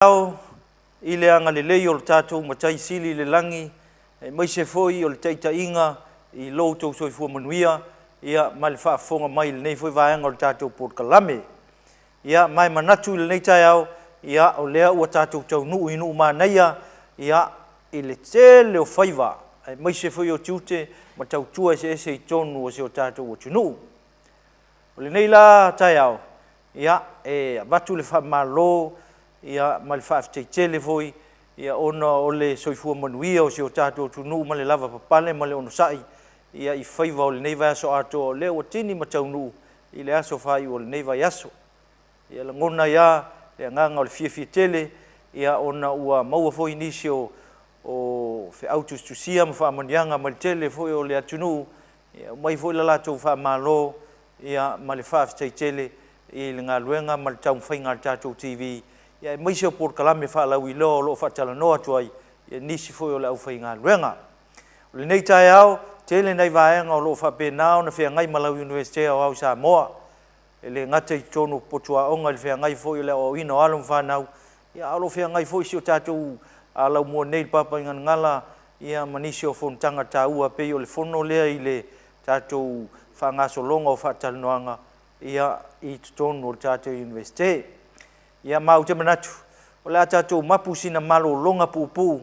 Ao i le agalelei o lo tatou Matai Sili i le Lagi, aemaise foi o le taitaiga i lo outou soifua manuia, ia, ma le faafofoga mai i lenei foi vaega o le tatou polokalame. Ia, ma e manatu i lenei taeao, ia, o lea ua tatou taunuu i nuu manaia, ia, i le tele o faiva, aemaise foi o tiute ma tautua eseese i totonu o si o tatou atunuu. O lenei la taeao, ia, e avatu le faamalo, ia, ma le faafetai tele foi, ia, ona o le soifua manuia o si o tatou atunuu ma le lavapapale ma le onosai, ia, i faiva o lenei vaiaso atoa, o lea ua tini ma taunuu i le aso faaiu o lenei vaiaso. Ia, e lagona ai lava le agaga o le fiafia tele, ia, ona ua maua foi nisi o feau tusitusia ma faamanuiaga mai le tele foi o le atunuu, e aumai foi le latou faamalo, ia, ma le faafetai tele i le galuega ma le taumafaiga a le tatou TV, ia, aemaise o polokalame faalauiloa o lo o faatalanoa atu ai nisi foi o le aufaigaluega. O lenei taeao, tele nai vaega o lo o faapena ona feagai ma lau Iunivesite Aoao i Samoa, e le gata i totonu o potuaoga i le feagai foi o le aoaoina o alo ma fanau, ia, a o lo o feagai foi si o tatou laumua nei i le Papaigalagala, ia, ma nisi o fonotaga taua e pei o le fono lea i le tatou faagasologa o faatalanoaga, ia, i totonu o le tatou Iunivesite. Ia, ma ou te manatu, o le a tatou mapu sina malologa puupuu,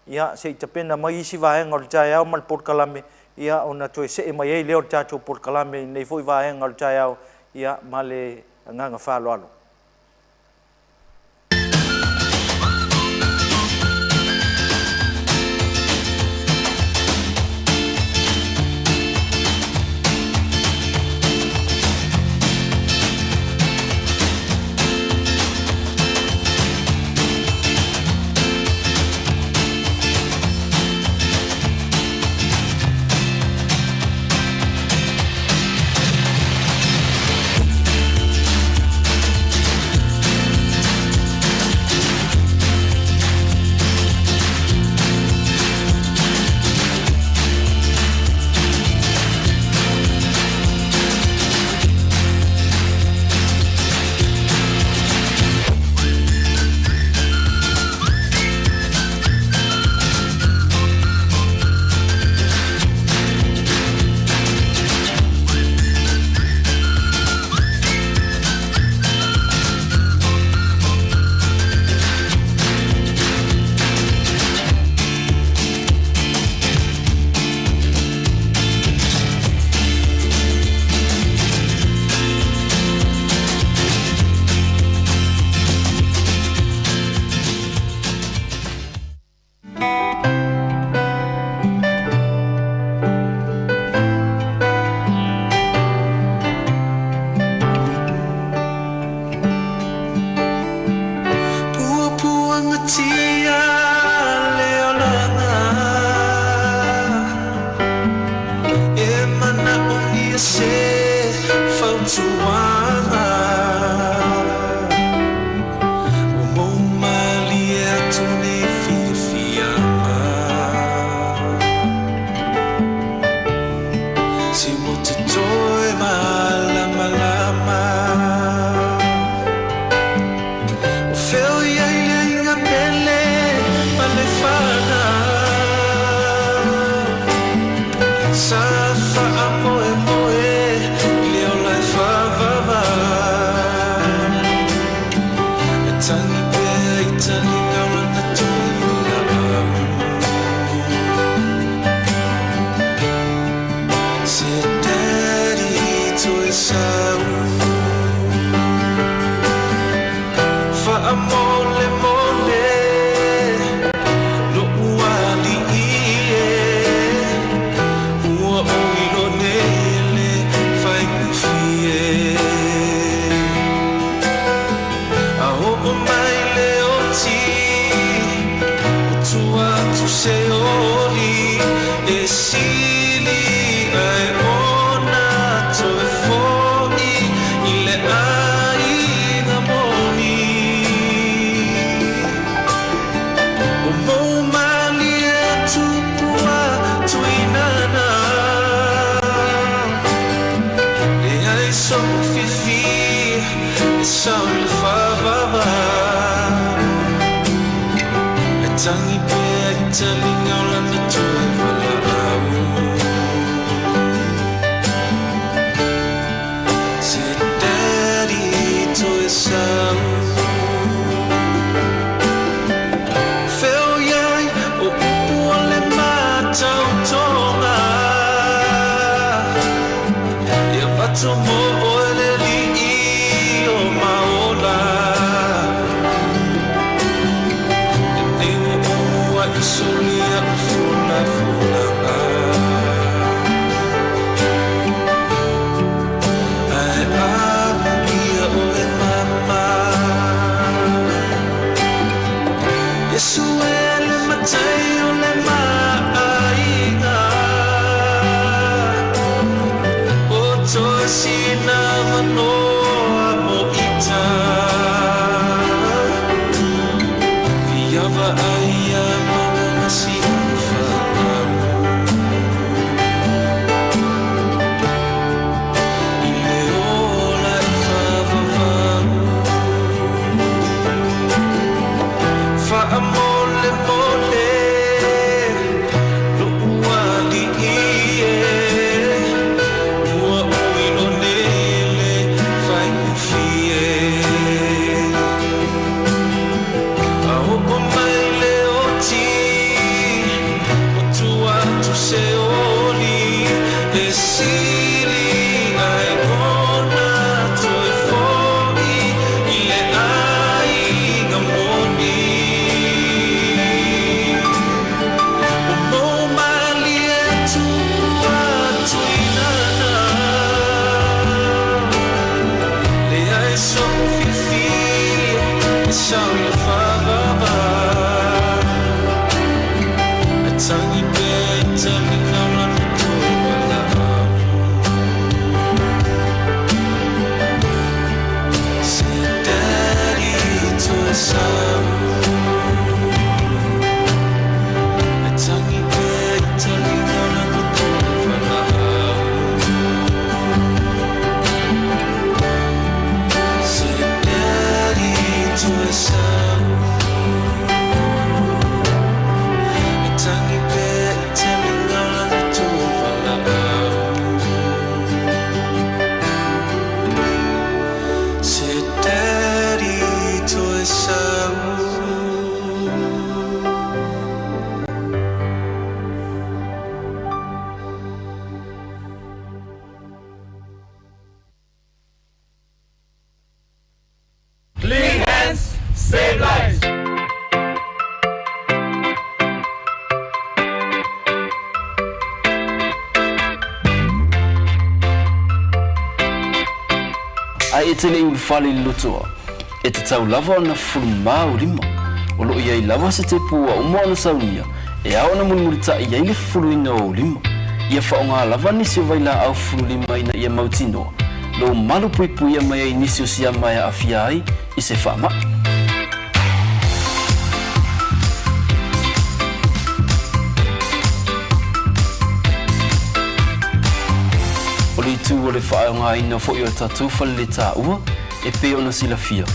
ia, se i tapena mai isi vaega o le taeao ma le polokalame, ia, ona toe see mai ai lea o le tatou polokalame i lenei foi vaega o le taeao, ia, ma le agaga faaaloalo. Puapuagatia le olaga E manaomia se fautuaga Ua mou malie atu nei fiafiaga Se ua totoe malamalama O fea o i ai le aiga pele ma le fanau Sa faamoemoe i le ola e faavavau E tangi pea i taliga o lana toe valaau Se Daddy toe sau Faamolemole Lo'u alii e Ua ou iloa nei e le faigofie A oo mai le oti O tua atu se oli E sili ai ona toe fo'i I le aiga moni. Tangi pea i talinga o lana toe valaau. Said Daddy toe sau. Feo iai o upu o le matautoga. Ia vato mo oe le lii o maola. Lenei ua ua i solia u folafolaga. Ae amuia oe mama. Iesu e le matai o le maaiga. O toe sina manoa mo ita. Fiava ai a mama ma si whanau. I le ola i whavavau. Whaamole mole Lo'u alii e. Ua ui lo nele faigofie. A oo mai le oti o tua atu se oli e sili ai ona toe fo'i i le aiga moni. O mo malie tupu atu i lana. Leai so'u fiafia e sau i le faavavau. Ae tangi pea i taliga o lana toe valaau. Said Daddy toe sau. Ae tangi pea i taliga o lana toe valaau. Said Daddy toe sau. Ae tangi pea i taliga o lana toe valaau. Said Daddy toe sau. Clean hands, save lives. Ae e te le i ulufale i le lotoa, e tatau lava ona fufulu mama ou lima. O lo o i ai lava se tepu ua uma ona saunia e ao ona mulimulitaʻi ai le fufuluina o ou lima. Ia faaaoga lava nisi o vailaau fufulu lima ina ia mautinoa lou malu puipuia mai ai nisi o siama e aafia ai i se faamai. O le itu o le faaaogaina foi o tatou faleletaua e pei ona silafia,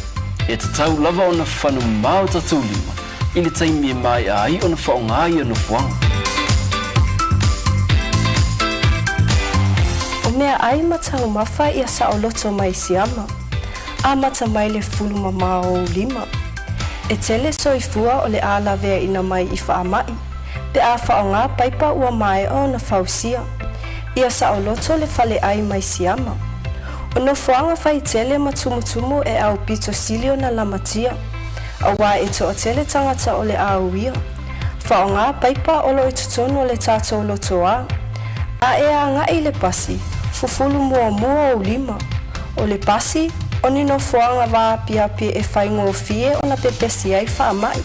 e tatau lava ona fafano mama o tatou lima i le taimi e maea ai ona faaaoga ia nofoaga. O meaai ma taumafa ia saoloto mai siama. Amata mai le fufulu mama o ou lima. E tele soifua o le a laveaina mai i faamai pe a faaaoga paipa ua maea ona fausia. Ia saoloto le faleai mai siama. O nofoaga faitele ma tumutumu e aupito sili ona lamatia, auā e toatele tagata o le a uia. Faaaoga paipa o lo o i totonu o le tatou lotoa. A e agai i le pasi, fufulu muamua ou lima. O le pasi, o ni nofoaga vaapiapi e faigofie ona pepesi ai faamai.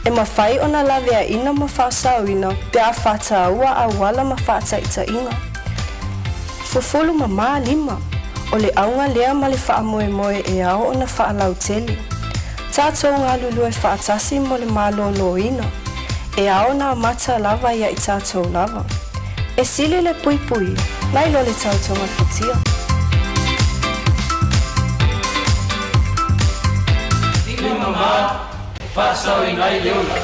E mafai ona laveaina ma faasaoina pe a faataua auala ma faataitaiga. Fufulu mama lima. O le auga lea ma le faamoemoe e ao ona faalautele. Tatou galulue faatasi mo le malōlōina. E ao ona amata lava ia i tatou lava. E sili le puipui nai lo le tau togafitia. Lima mama, faasaoina ai le ola.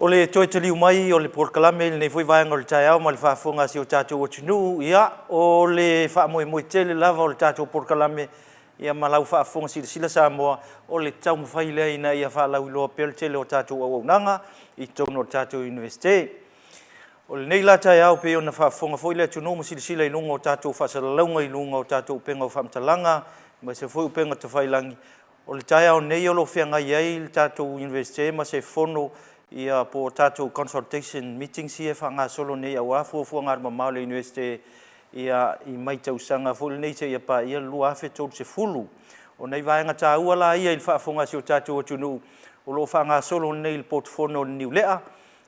O le toe taliu mai o le polokalame i lenei foi vaega o le taeao ma le faafofoga a si o tatou atunuu, ia, o le faamoemoe tele lava o le tatou polokalame ia ma lau faafofoga silasila Samoa, o le taumafai lea ina ia faalauiloa pea le tele o tatou auaunaga i totonu o le tatou Iunivesite. O lenei la taeao pei ona faafofoga foi le atunuu ma silasila i luga o tatou faasalalauga i luga o tatou upega o faamatalaga aemaise foi upega tafailagi, o le taeao nei o lo o feagai ai le tatou Iunivesite ma se fono ia po o tatou consultation meetings ia e faagasolo nei aua fuafuaga alumamao a le Iunivesite ia i mai tausaga foi lenei seia paia le 2030. O nai vaega taua la ia i le faafofoga a si o tatou atunuu o lo o faagasolo nei i le potu fono o le Niulea.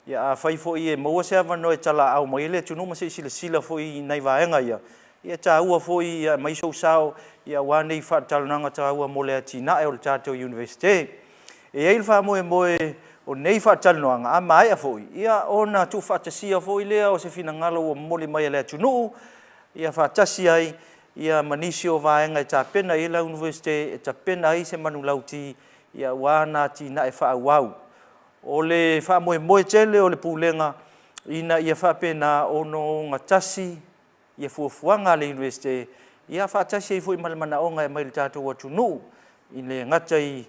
Ia afai foi e maua se avanoa e talaaao mai ai le atunuu ma se i silasila foi i nai vaega ia, ia e taua foi ia aumai sou sao ia aua nei faatalanoaga taua mo le atinae o le tatou Iunivesite. E i ai le faamoemoe o nei faatalanoaga, a maea foi, ia ona tuufaatasia foi lea o se finagalo ua momoli mai e le atunuu, ia faatasi ai ia ma nisi o vaega e tapena i ai le Iunivesite e tapena ai se manulauti ia aua ana atinae faaauau. O le faamoemoe tele o le Pulega ina ia faapena ona ogatasi ia fuafuaga a le Iunivesite ia faatasi ai foi ma le manaoga e aumai i le tatou atunuu, e le gata i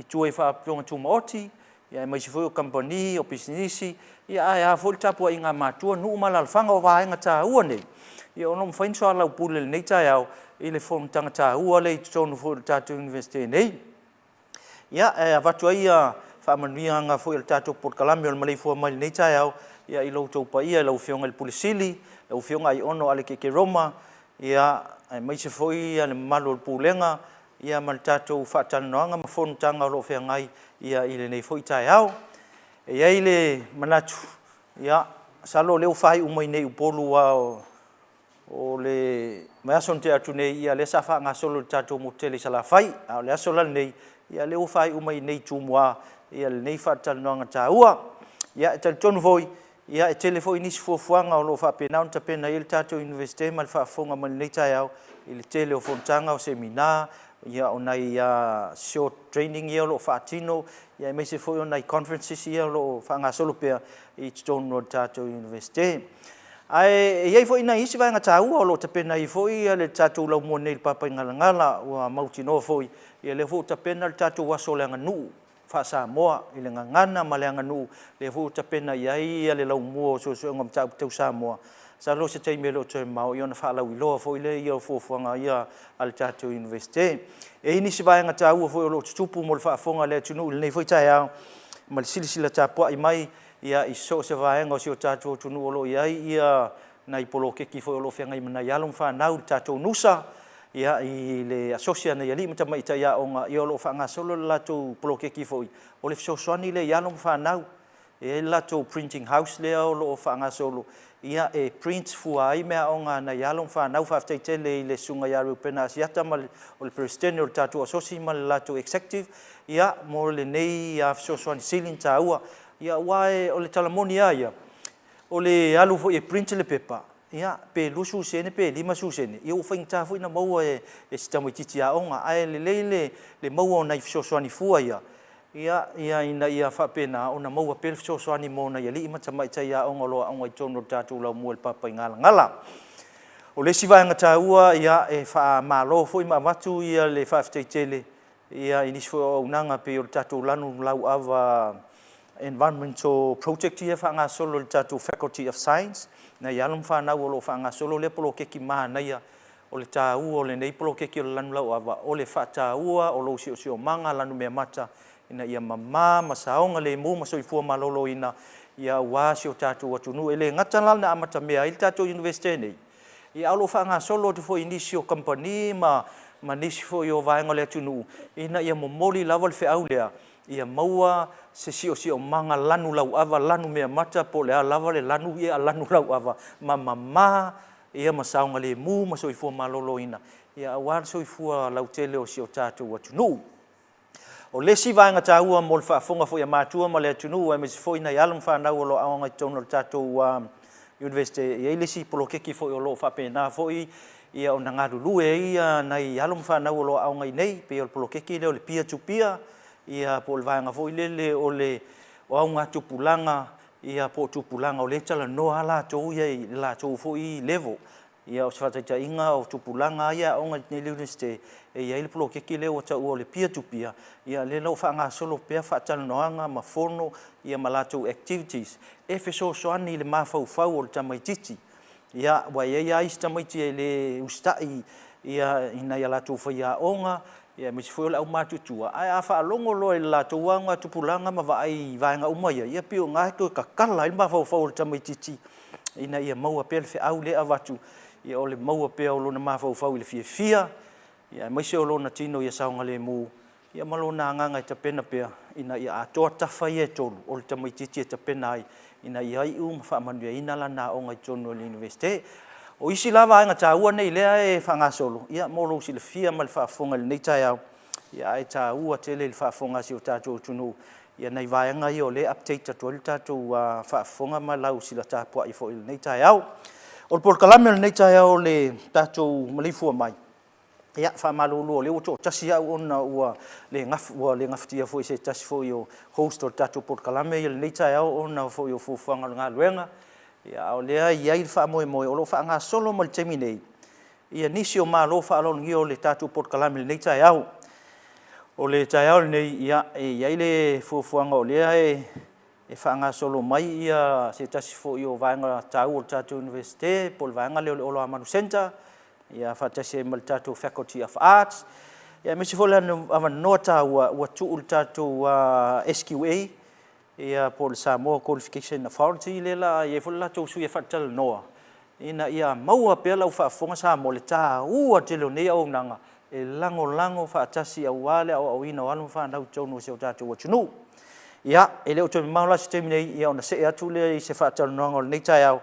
tua i Faalapotopotoga Tumaoti, aemaise foi o kamupani, o pisinisi, ae a foi le tapuaiga a matua, nuu ma alaalafaga. O vaega taua nei o lo o mafai ona soalaupule i lenei taeao i le fonotaga taua lea i totonu foi o le tatou Iunivesite nei. Ia, e avatu ai faamanuiaga foi o le tatou polokalame o le maleifua mai i lenei taeao i lo outou paia i lau Afioga i le Pule Sili, lau Afioga Aiono Aleke Keroma, ia, aemaise foi le mamalu o le Pulega ma le tatou faatalanoaga ma fonotaga o lo o feagai i lenei foi taeao. E i ai le manatu, ia, masalo o lea ua faaiu mai nei i Upolu aua o le vaiaso na tea atu nei, ia lea sa faagasolo i le tatou motu tele i Salafai, a o le aso la lenei, ia lea ua faaiu mai i inei i Tumua lenei faatalanoaga taua. Ia, e talitonu foi, ia e tele foi nisi fuafuaga o lo o faapena ona tapena i ai le tatou Iunivesite ma le faafofoga mai i lenei taeao i le tele o fonotaga, o semina, o nai short training ia o lo o faatino, aemaise foi o nai conferences ia o lo o faagasolo pea i totonu o le tatou Iunivesite. Ae i ai foi nai isi vaega taua o lo o tapena ai foi le tatou laumua nei i le Papaigalagala, ua mautinoa foi ia lea foi ua tapena le tatou aso o le aganuu faa-Samoa i le gagana ma le aganuu, lea foi ua tapena i ai le laumua o Suesuega o Mataupu Tau Samoa. Masalo o se taimi e le o toe mamao ona faalauiloa foi lea o fuafuaga ia a le tatou Iunivesite. E i ai nisi vaega taua foi o lo o tutupu mo le faafofoga a le atunuu i lenei foi taeao ma le silasila tapuai mai i so o se vaega o si o tatou atunuu o lo o i ai nai poloketi foi o lo o feagai ma nai alo ma fanau i le tatou NUSA, i le asosi a nai alii ma tamaitai aoga, o lo o faagasolo le latou poloketi foi, o le fesoasoani lea i alo ma fanau. E i ai le latou printing house lea o lo o faagasolo, e print fua ai meaaoga a nai alo ma fanau. Faafetai tele i le Susuga ia Reupena Asiata o le Peresetene o le tatou asosi ma le latou executive mo lenei fesoasoani sili ona taua. Aua o le tala moni lava ia, o le alu foi e print le pepa, pe 20 sene pe 50 sene, ua faigata foi ona maua e si tamaitiiti aoga. Ae lelei le maua o nai fesoasoani fua ia, ina ia faapena ona maua pea le fesoasoani mo nai alii ma tamaitai aoga o lo o aooga i totonu o le tatou laumua i le Papaigalagala. O le isi vaega taua, e faamalo foi ma avatu le faafetai tele i nisi foi o auaunaga pei o le tatou lanu lauava environmental project ia e faagasolo e le tatou Faculty of Science, nai alo ma fanau o lo o faagasolo lea poloketi manaia. O le taua o lenei poloketi o le lanu lauava, o le faataua o lou siosiomaga lanumeamata ina ia mama ma saogalemu ma soifua maloloina aua si o tatou atunuu. E le gata la na amatamea ai le tatou Iunivesite nei, a o lo o faagasolo atu foi i nisi o kamupani ma nisi foi o vaega o le atunuu ina ia momoli lava le feau lea, ia maua se siosiomaga lanu lauava, lanu meamata, po o le a lava le lanu, ia lanu lauava ma mama. ia ma saogalemu ma soifua maloloina, ia aua le soifua lautele o si o tatou atunuu. O le isi vaega taua mo le faafofoga foi a matua ma le atunuu aemaise foi nai alo ma fanau o lo o aoga i totonu o le tatou Iunivesite, e i ai le isi poloketi foi o lo o faapena foi ia ona galulue ai nai alo ma fanau o lo o aoga i inei, pei o le poloketi lea o le peer to peer, ia po o le vaega foi lele o le augatupulaga ia po o tupulaga o lea e talanoa lava latou ia i le latou foi level. Ia o se faataitaiga o tupulaga lava ia e aooga i le Iunivesite, e i ai le poloketi lea ua taua o le peer to peer, ia lea la ua faagasolo pea faatalanoaga ma fono ia ma latou activities e fesoasoani i le mafaufau o le tamaitiiti. Ia, aua e i ai lava isi tamaiti e le usitai ia i nai a latou faiaoga, ia aemaise foi o le aumatutua, ae a faalogo loa i le latou augatupulaga ma vaai i vaega uma ia, ia pei o i ina e toe tatala ai le mafaufau o le tamaitiiti ina ia maua pea le feau lea e avatu, ia o le maua pea o lona mafaufau i le fiafia, ia aemaise o lona tino ia saogalemu, ia ma lona agaga e tapena pea ina ia atoa tafa ia e tolu o le tamaitiiti e tapena ai ina ia iu ma faamanuiaina lana aoga i totonu o le Iunivesite. O isi la vaega taua nei lea e faagasolo, ia mo lou silafia ma le faafofoga i lenei taeao, ia ae taua tele i le faafofoga a si o tatou atunuu ia nai vaega ia o lea e update atu ai le tatou faafofoga ma lau sila tapuai foi i lenei taeao. O le polokalame o lenei taeao o le tatou maleifua mai, ia, faamalulu o lea ua toatasi au ona ua le ua le gafatia foi e se tasi foi o host o le tatou polokalame ia lenei taeao ona foi o fuafuaga o le galuega. Ia, a o lea e i ai le faamoemoe o lo o faagasolo mai le taimi nei ia nisi o malo faaaloalogia o le tatou polokalame i lenei taeao. O le taeao lenei, ia, e i ai le fuafuaga o lea e faagasolo mai ia se tasi foi o vaega taua o le tatou Iunivesite po o le vaega lea o le Oloamanu Centre, ia faatasi ai ma le tatou Faculty of Arts, ia aemaise foi le avanoa taua ua tuu i le tatou SQA, ia po o le Samoa Qualification Authority lea la i ai foi le latou sui e faatalanoa ina ia maua pea lau faafofoga Samoa le taua tele o nei auaunaga e lagolago faatasi aua le aoaoina o alo ma fanau i totonu o si o tatou atunuu. Ia, e le o toe mamao la se taimi nei, ia ona see atu lea i se faatalanoaga o lenei taeao,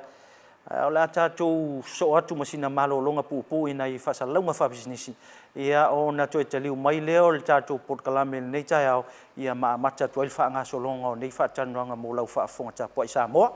ae o le a tatou sosoo atu ma sina malologa puupuu i nai faasalalauga faapisinisi, ia ona toe taliu mai lea o le tatou polokalame i lenei taeao, ia ma amata atu ai le faagasologa o nei faatalanoaga mo lau faafofoga tapuai Samoa.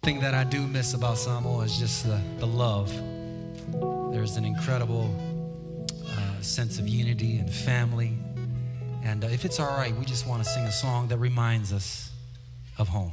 Thing that I do miss about Samoa is just the, the love. There's an incredible uh, sense of unity and family. And uh, if it's all right, we just want to sing a song that reminds us of home.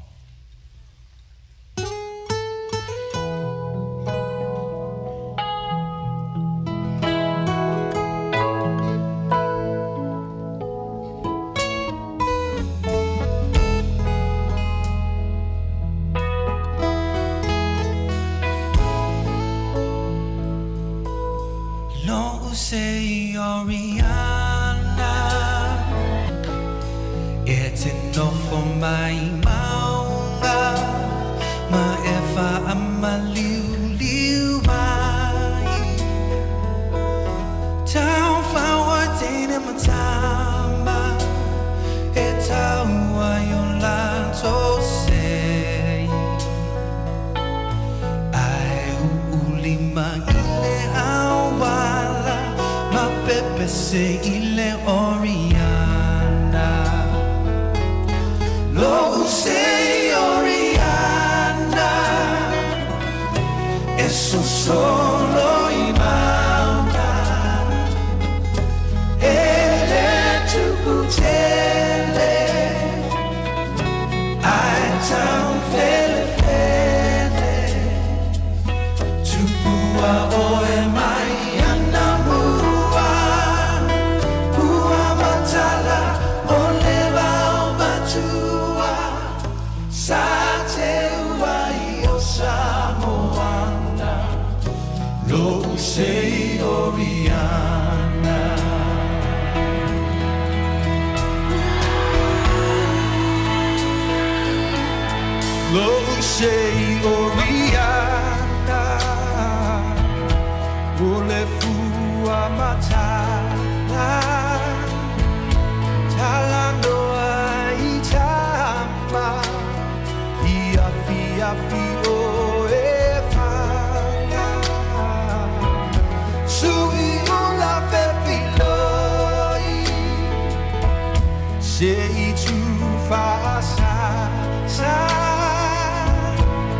Lou sei Oriana. Lou sei Oriana. O le fua matala. Talanoa i tama. I afiafi o e faga. Sui ula fefiloi. Se i tu faasasa.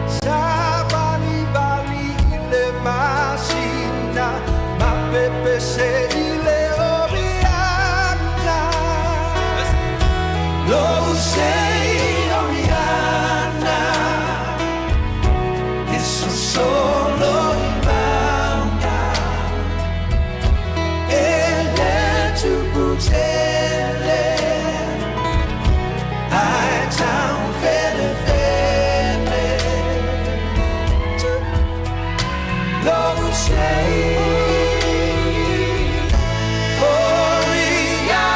Sa bali bali i le masina. Ma pepese i le Oriana. Lou sei Oriana. E son solo i mauga. E le tupu tele. Ae tau felefele. Lou sei Oriana.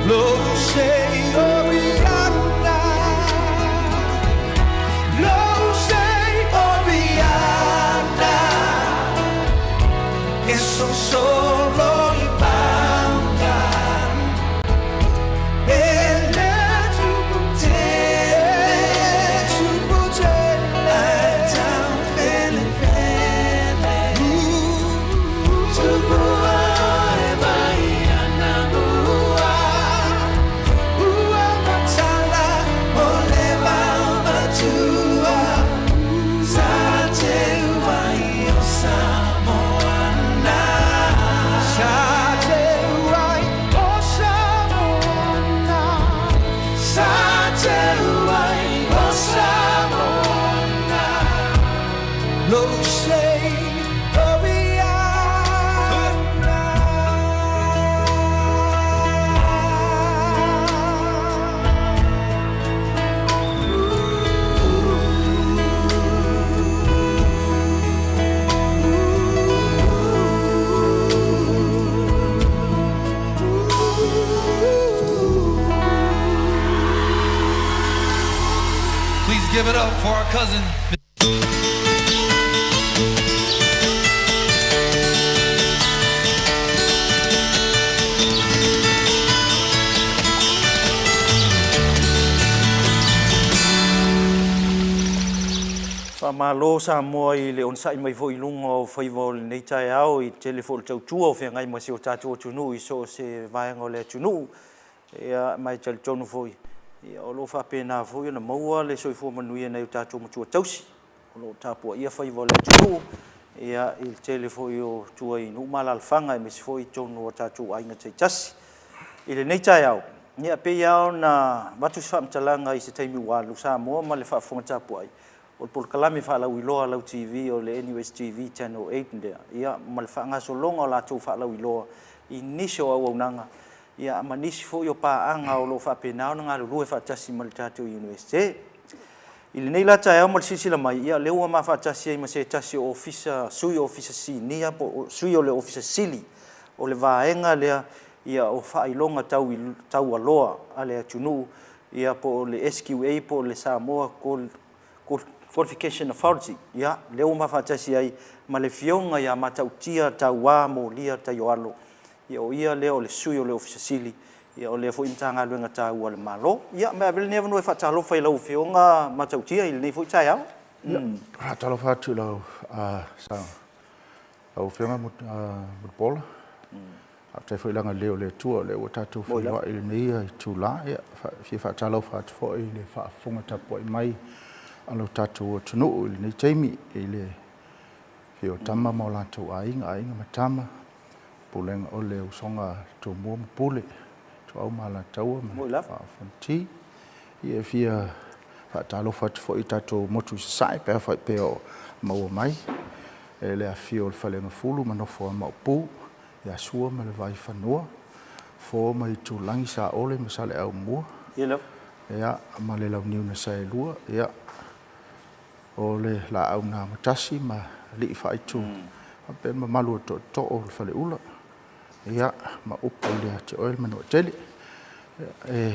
Lou sei Oriana. Lou sei Oriana. E son solo i mauga. E le tupu tele, tupu tele. Ae tau felefele. Tupu ae mai ana mua. Ua matala o le vaumatua. Sa teu ai o Samoana. Sa teu ai o Samoana. Sa teu ai o Samoana. Lou sei Oriana. Please give it up for our cousin. Faamalo Samoa i le onosai mai foi i luga o faiva o lenei taeao i le tele foi o le tautua o feagai ma si o tatou atunuu i so o se vaega o le atunuu. Ia, ma e talitonu foi, ia, o lo o faapena foi ona maua le soifua manuia i nai o tatou matua tausi o lo o tapuaia faiva o le atunuu, ia, i le tele foi o tua i nuu ma alaalafaga aemaise foi i totonu o tatou aiga taitasi. I lenei taeao, ia, pei lava ona avatu se faamatalaga i se taimi ua alu, Samoa ma le faafofoga tapuai, o le polokalame faalauiloa a lau TV o le NUS TV Channel 8 lea, ia, ma le faagasologa o latou faalauiloa i nisi o auaunaga, ia, ma nisi foi o paaga o lo o faapena ona galulue faatasi ma le tatou Iunivesite. I lenei la taeao ma le silasila mai, ia, lea ua ma faatasi ai ma se tasi o Ofisa, Sui Ofisa Sinia po o Sui o le Ofisa Sili o le vaega lea, ia, o faailoga tau taualoa a le atunuu, ia, po o le SQA po o le Samoa Qualification Authority, ia, lea ua ma faatasi ai ma le Afioga ia Matautia Tauā Molia Taioalo, ia, o ia lea o le Sui o le Ofisa Sili, ia, o lea foi Matagaluega taua a le Malo. Ia, ma e ave lenei avanoa e faatalofa i lau Afioga Matautia i lenei foi taeao. Ia, faatalofa atu i lau Afioga Mulipola. Faafetai foi i le agalelei o le Atua o lea ua tatou feiloai i lenei itula. Ia, fia faatalofa atu foi i le faafofoga tapuai mai a lo tatou atunuu i lenei taimi, i le afio o Tama ma o latou aiga, Aiga ma Tama, Pulega o le usoga a Tumua ma Pule, Ituau ma Alataua ma le Vaa o Fonoti. Ia, e fia faatalofa atu foi i tatou motu i Sasae pe afai pea o maua mai e le afifio o le Faleagafulu ma nofo a Maopu, ia Sua ma le Vaifanua, Fofo ma Itulagi, Saole ma Saleaaumua. Ia lava. Ia, ma le Launiu na Saelua, ia, o le Laau na Amotasi ma Alii Faaitu, faapea le mamalu o Tootoo o le Faleula, ia, ma upu ia te oe le Manuatele. Ia, e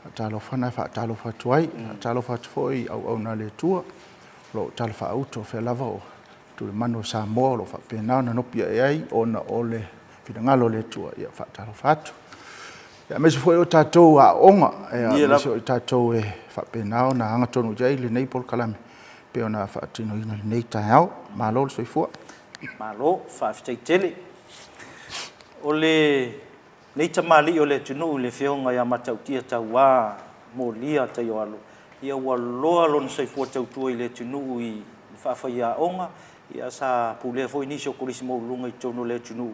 faatalofa na faatalofa atu ai, faatalofa atu foi i auauna a le Atua, o lo o talafaauto o fea lava o Tulimanu o Samoa o lo o faapena ona nopi ae ai ona o le finagalo o le Atua, ia faatalofa atu. Ia, aemaise foi o tatou aoaoga, aemaise o tatou e faapena ona agatonu i ai lenei polokalame pei ona faatinoina i lenei taeao. Malo le soifua. Malo, faafetai tele. O lenei tamalii o le atunuu i le Afioga ia Matautia Tauā Molia Taioalo, ia ua loa lona soifua tautua i le atunuu i le faafaiaoga, ia sa pulea foi nisi o Kolisi maualuluga i totonu o le atunuu.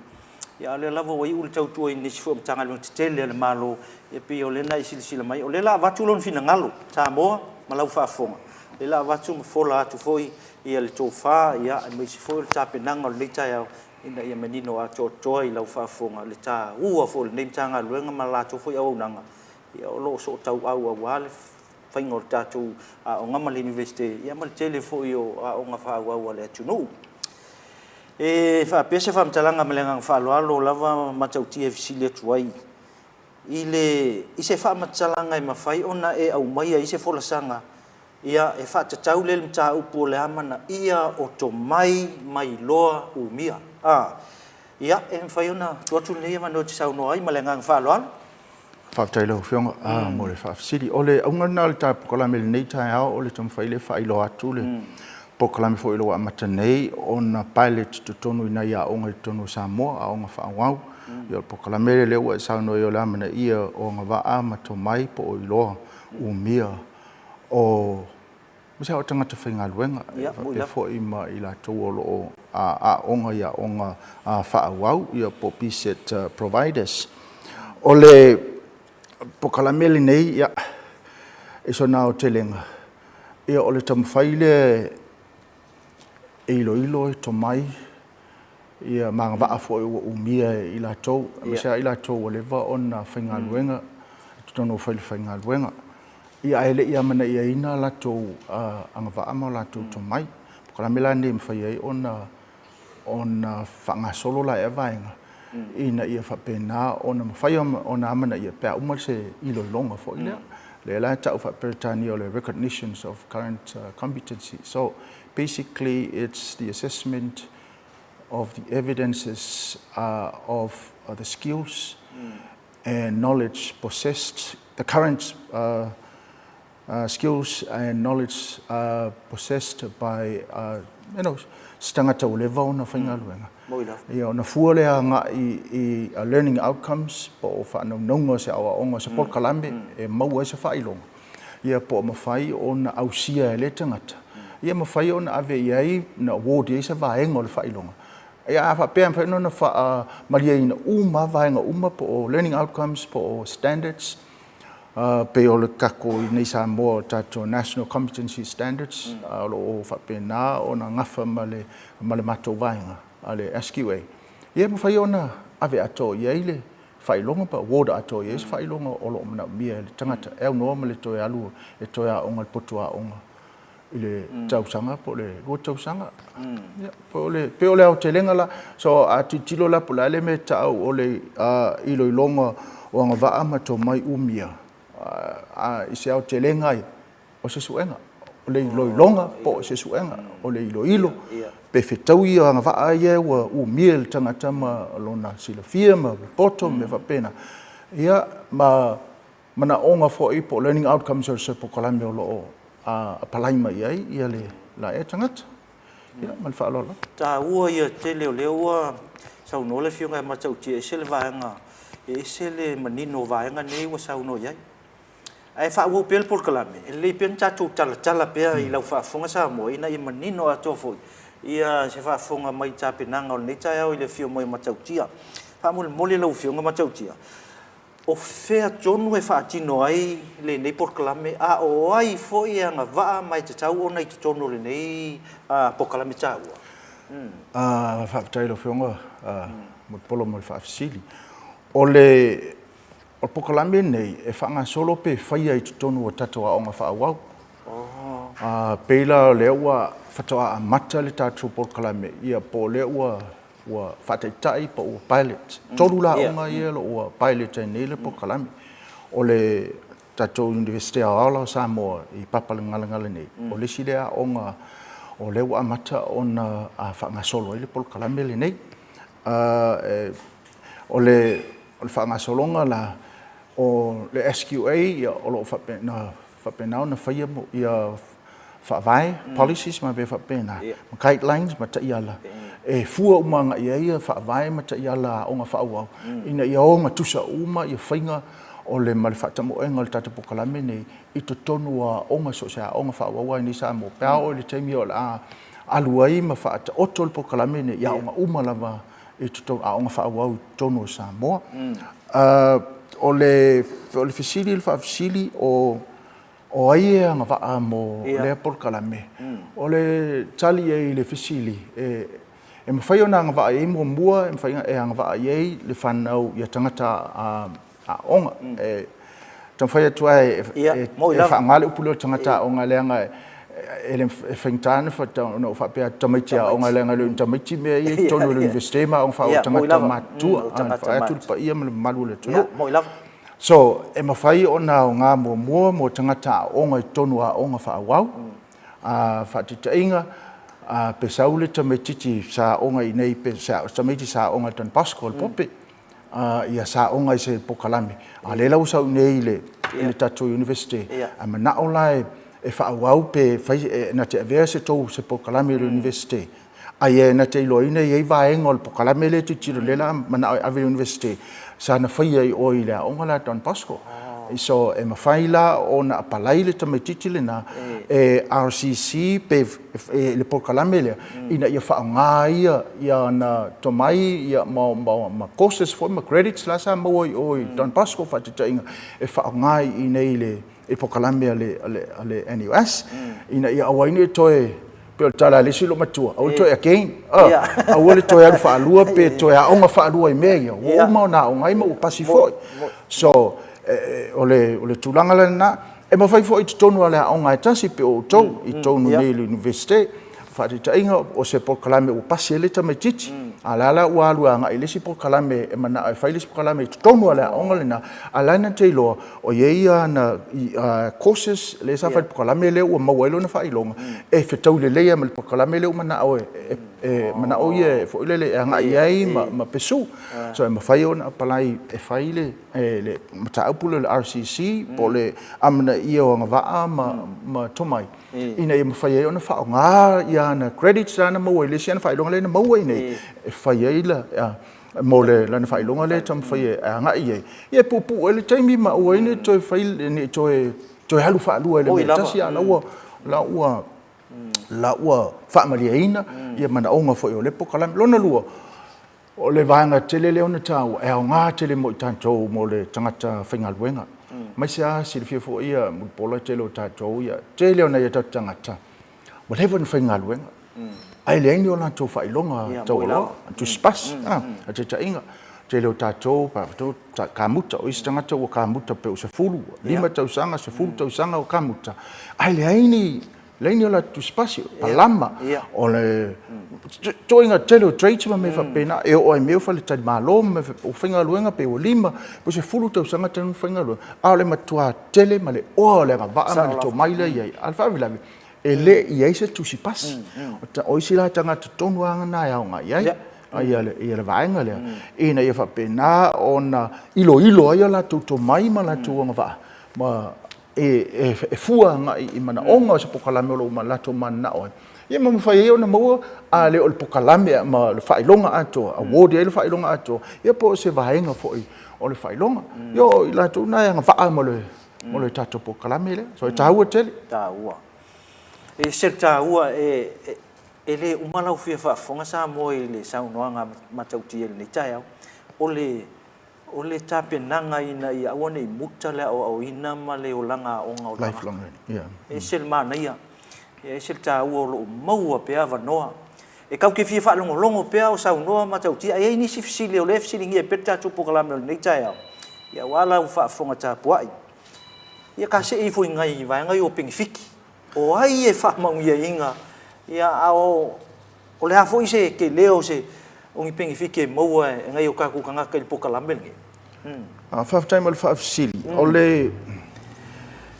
Ia a o lea lava ua iu le tautua i nisi foi o Matagaluega tetele a le Malo, ia pei o lea na e silasila mai, o lea o le a avatu lona finagalo, Samoa ma lau faafofoga, o lea o le a avatu ma fola atu foi ia le tofa, ia aemaise foi o le tapenaga o lenei taeao ina ia manino atoatoa i lau faafofoga le taua foi o lenei Matagaluega ma le latou foi auaunaga, ia o lo o sootauau aua le faiga o le tatou aoga ma le Iunivesite, ia ma le tele foi o aoga faaauau a le atunuu. E faapea se faamatalaga ma le agaga faaaloalo lava Matautia e fesili atu ai i le i se faamatalaga e mafai ona e aumaia i se folasaga ia e faatatau lea i le mataupu o le amanaia o tomai ma iloa umia. A Ia, e mafai ona tuu atu lenei avanoa e te saunoa ai ma le agaga faaaloalo. Faafetai i lau Afioga mo le faafesili. O le auga lena o le ta polokalame i lenei taeao o le taumafai lea e faailoa atu le polokalame foi o lo o amata nei ona pilot i totonu i nai aoga i totonu o Samoa, aoga faaauau. Ia o le polokalame lea ua e saunoa i ai o le amanaia o agavaa ma tomai po o iloa umia o Aemaise lava o tagata faigaluega, faapea foi ma i latou o lo o aooga i aoga faaauau po o PSET providers. O le polokalame lenei i sona aotelega, o le taumafai lea e iloilo e tomai ia ma agavaa foi ua umia e i latou, aemaise lava i latou ua leva ona faigaluega i totonu o falefaigaluega, ia ae le i amanaiaina a latou agavaa ma o latou tomai. O polokalame la lenei e mafai ai ona faagasolo la ea vaega ina ia faapena ona mafai ona amanaia pe a uma se iloiloga foi lea. Lea la e tau faa-Peretania o le recognitions of current competency. So basically it's the assessment of the evidences of the skills and knowledge possessed, the current skills and knowledge possessed by you know, se tagata ua leva ona faigaluega. Ia, ona fua lea agai i learning outcomes po o faanaunauga o se aoaoga o se polokalame e maua ai se faailoga, ia po o mafai ona ausia e lea tagata, ia mafai ona ave i ai, na award i ai se vaega o le faailoga. Ia a faapea e mafai ona faamalieina uma lava vaega uma po o learning outcomes po o standards, pei o le tatou i inei i Samoa o le tatou National Competency Standards o lo o faapena ona gafa ma le ma le matou vaega a le SQA, ia e mafai ona ave atoa i ai le faailoga po o award atoa i ai se faailoga o lo o manaomia e le tagata e aunoa ma le toe alu e toe aoga i le potu aoga i le tausaga po o le 2 tausaga. Ia, pei o le aotelega la. So, a tilotilo la po o le a le mea e tau o le iloiloga o agavaa ma tomai umia, i se aotelega ia, o se suega. O le iloiloga po o se suega, o le iloilo pe fetaui agavaa ia ua umia e le tagata ma lona silafia ma poto ma mea faapena, ia ma manaoga foi po o learning outcomes o se polokalame o lo o apalai mai ai ia le la ea tagata. Ia, ma le faaaloalo lava. Taua ia tele o lea ua saunoa le Afioga ia Matautia, e ese le vaega, e ese le manino o vaega nei ua saunoa i ai. Ae faaauau pea le polokalame, e lelei pea ona tatou talatala pea i lau faafofoga Samoa ina ia manino atoa foi ia se faafofoga mai tapenaga o lenei taeao i le afio mai o Matautia. Faamolemole lau Afioga Matautia, O fea tonu e faatino ai lenei polokalame, a o ai foi e agavaa ma e tatau ona i totonu o lenei polokalame taua? Faafetai i lau Afioga Mulipola mo le faafesili. O le O le polokalame lenei e faagasolo pe faia i totonu o tatou aoga faaauau. A pei la o lea ua faatoa amata le tatou polokalame, ia po o lea ua ua faataitai po ua pilot. 3 la aoga ia o lo o ua pilot ai nei le polokalame. O le tatou Iunivesite Aoao la o Samoa i Papalagalalagala nei, o le isi lea aoga o lea ua amata ona faagasolo ai le polokalame lenei. O le faagasologa la o le SQA, ia, o lo o faapena ona faia ia faavae, policies ma mea faapena, ma guidelines ma taiala e fua uma agai i ai ia faavae ma taiala a aoga faaauau ina ia ogatusa uma ia faiga o le ma le faatamoega o le tatou polokalame nei i totonu o aoga, so o se aoga faaauau lava i inei i Samoa, pe a oo i le taimi o le a alu ai ma faataoto le polokalame lenei i aoga uma lava i totonu, aoga faaauau i totonu o Samoa. O le fesili, le faafesili o o ai e agavaa mo lea polokalame? O le tali i ai i le fesili, e mafai ona agavaa i ai muamua, e mafai e agavaa i ai le fanau ia tagata aoga. E taumafai atu lava e faaaoga le upu lea o tagata aoga leaga e faigata ona ou faapea atu tamaiti aoga leaga e le o ni tamaiti mea ia i totonu o le Iunivesite ma aoga faaauau, o tagata matutua, vaeatu le paia ma le mamalu o le atunuu. So, e mafai ona aoga muamua mo tagata aoga i totonu o aoga faaauau. Faataitaiga, pe sau le tamaitiiti sa aoga i inei, pe se tamaiti sa aoga i le Don Bosco i le Pope, ia sa aoga i se polokalame, a o lea la ua sau i inei i le tatou Iunivesite, a manao la e faaauau pe fai, na te avea se tou se polokalame i le Iunivesite, a ia na te iloaina e i ai vaega o le polokalame lea e tilotilo, lea o le a manao e ave i le Iunivesite, sa na faia i o i le aoga lea a Don Bosco. So, e mafai la ona apalai le tamaitiiti lena e RCC pe le polokalame lea ina ia faaaoga ai ana tomai ma courses foi ma credits la sa maua i o i Don Bosco faataitaiga e faaaoga i inei i le polokalame a le NUS ina ia aua ai ne i toe pei o le tala a le isi loomatua, aua le toe again, aua le toe alu faalua pe toe aoga faalua i mea ia, ua uma ona aoga ai ma ua pasi foi. So, o le tulaga la lena. E mafai foi i totonu o le aoga e tasi pei o outou i totonu nei i le Iunivesite, faataitaiga o se polokalame ua pasi ai le tamaitiiti, a o la la ua alu agai i le isi polokalame e manao e fai le isi polokalame i totonu o le aoga lena, a o la e na te iloa o i ai ana courses lea sa fai i le polokalame lea ua maua ai lona faailoga e fetaui lelei lava ma le polokalame lea ua manao e manao ia foi lele e agai i ai ma pursue. So e mafai ona apalai e fai le le mataupu lea o le RCC po o le amanaia o agavaa ma tomai ina ia mafai ai ona faaaoga ia ana credits la na maua i le isi ana faailoga lea na maua i inei e fai ai la mo le lana faailoga lea e taumafai e agai i ai, ia e puupuu ai le taimi ma aua ai ne i toe fai ne i toe toe alu faalua i le mea e tasi, a o la ua la ua la ua faamalieina ia manaoga foi o lea polokalame. Lona lua, O le vaega tele lea ona taua, e aoga tele mo i tatou mo le tagata faigaluega. Aemaise lava silafia foi ia Mulipola tele o tatou ia, tele o nai o tatou tagata ua leva ona faigaluega, ae leai ni o latou faailoga taualoa, tusi pasi, faataitaiga. Tele o tatou kamuta, o isi tagata ua kamuta pe ua 10, 5 tausaga, 10 tausaga o kamuta, ae leai ni Leai ni o latou tusipasi, palama, o le ituaiga tele o trades ma mea faapena, e oo lava i mea o faletalimalo ma mea faapena, ua faigaluega pe ua 5 pe ua 10 tausaga talu ona faigaluega, a o le matua tele ma le oa o le agavaa ma le tomai lea e i ai. A o le faalavelave, e le i i ai se tusipasi. O isi la tagata tonu lava na e aoga i ai le vaega lea, ina ia faapena ona iloilo ai o latou tomai ma latou agavaa ma e fua agai i manaoga o se polokalame o lo o latou mananao ai, ia ma mafai ai ona maua, a le o le polokalame ma le faailoga atoa, award ai le faailoga atoa, ia po o se vaega foi o le faailoga. Ia o i latou na e agavaa mo le tatou polokalame lea. So e taua tele. Taua. E ese le taua, e le uma lau fia faafofoga Samoa i le saunoaga matautia i lenei taeao. O le O le tapenaga ina ia aua ne i muta le aoaoina ma le olaga aoga o tagata. E ese le manaia, e ese le taua o lo o maua pea avanoa. E tatou te fia faalogologo pea o saunoa matautia, ae i ai nisi fesili o lea e fesiligia pea le tatou polokalame o lenei taeao. Ia aua lau faafofoga tapuai. Ia ka see ifo i ngai vaega ia o penefiti. O ai e faamanuiaina ia a o o le a foi se tele o se o ni penefiti e maua e nai o tatou tagata i le polokalame lenei? Faafetai mo le faafesili. O le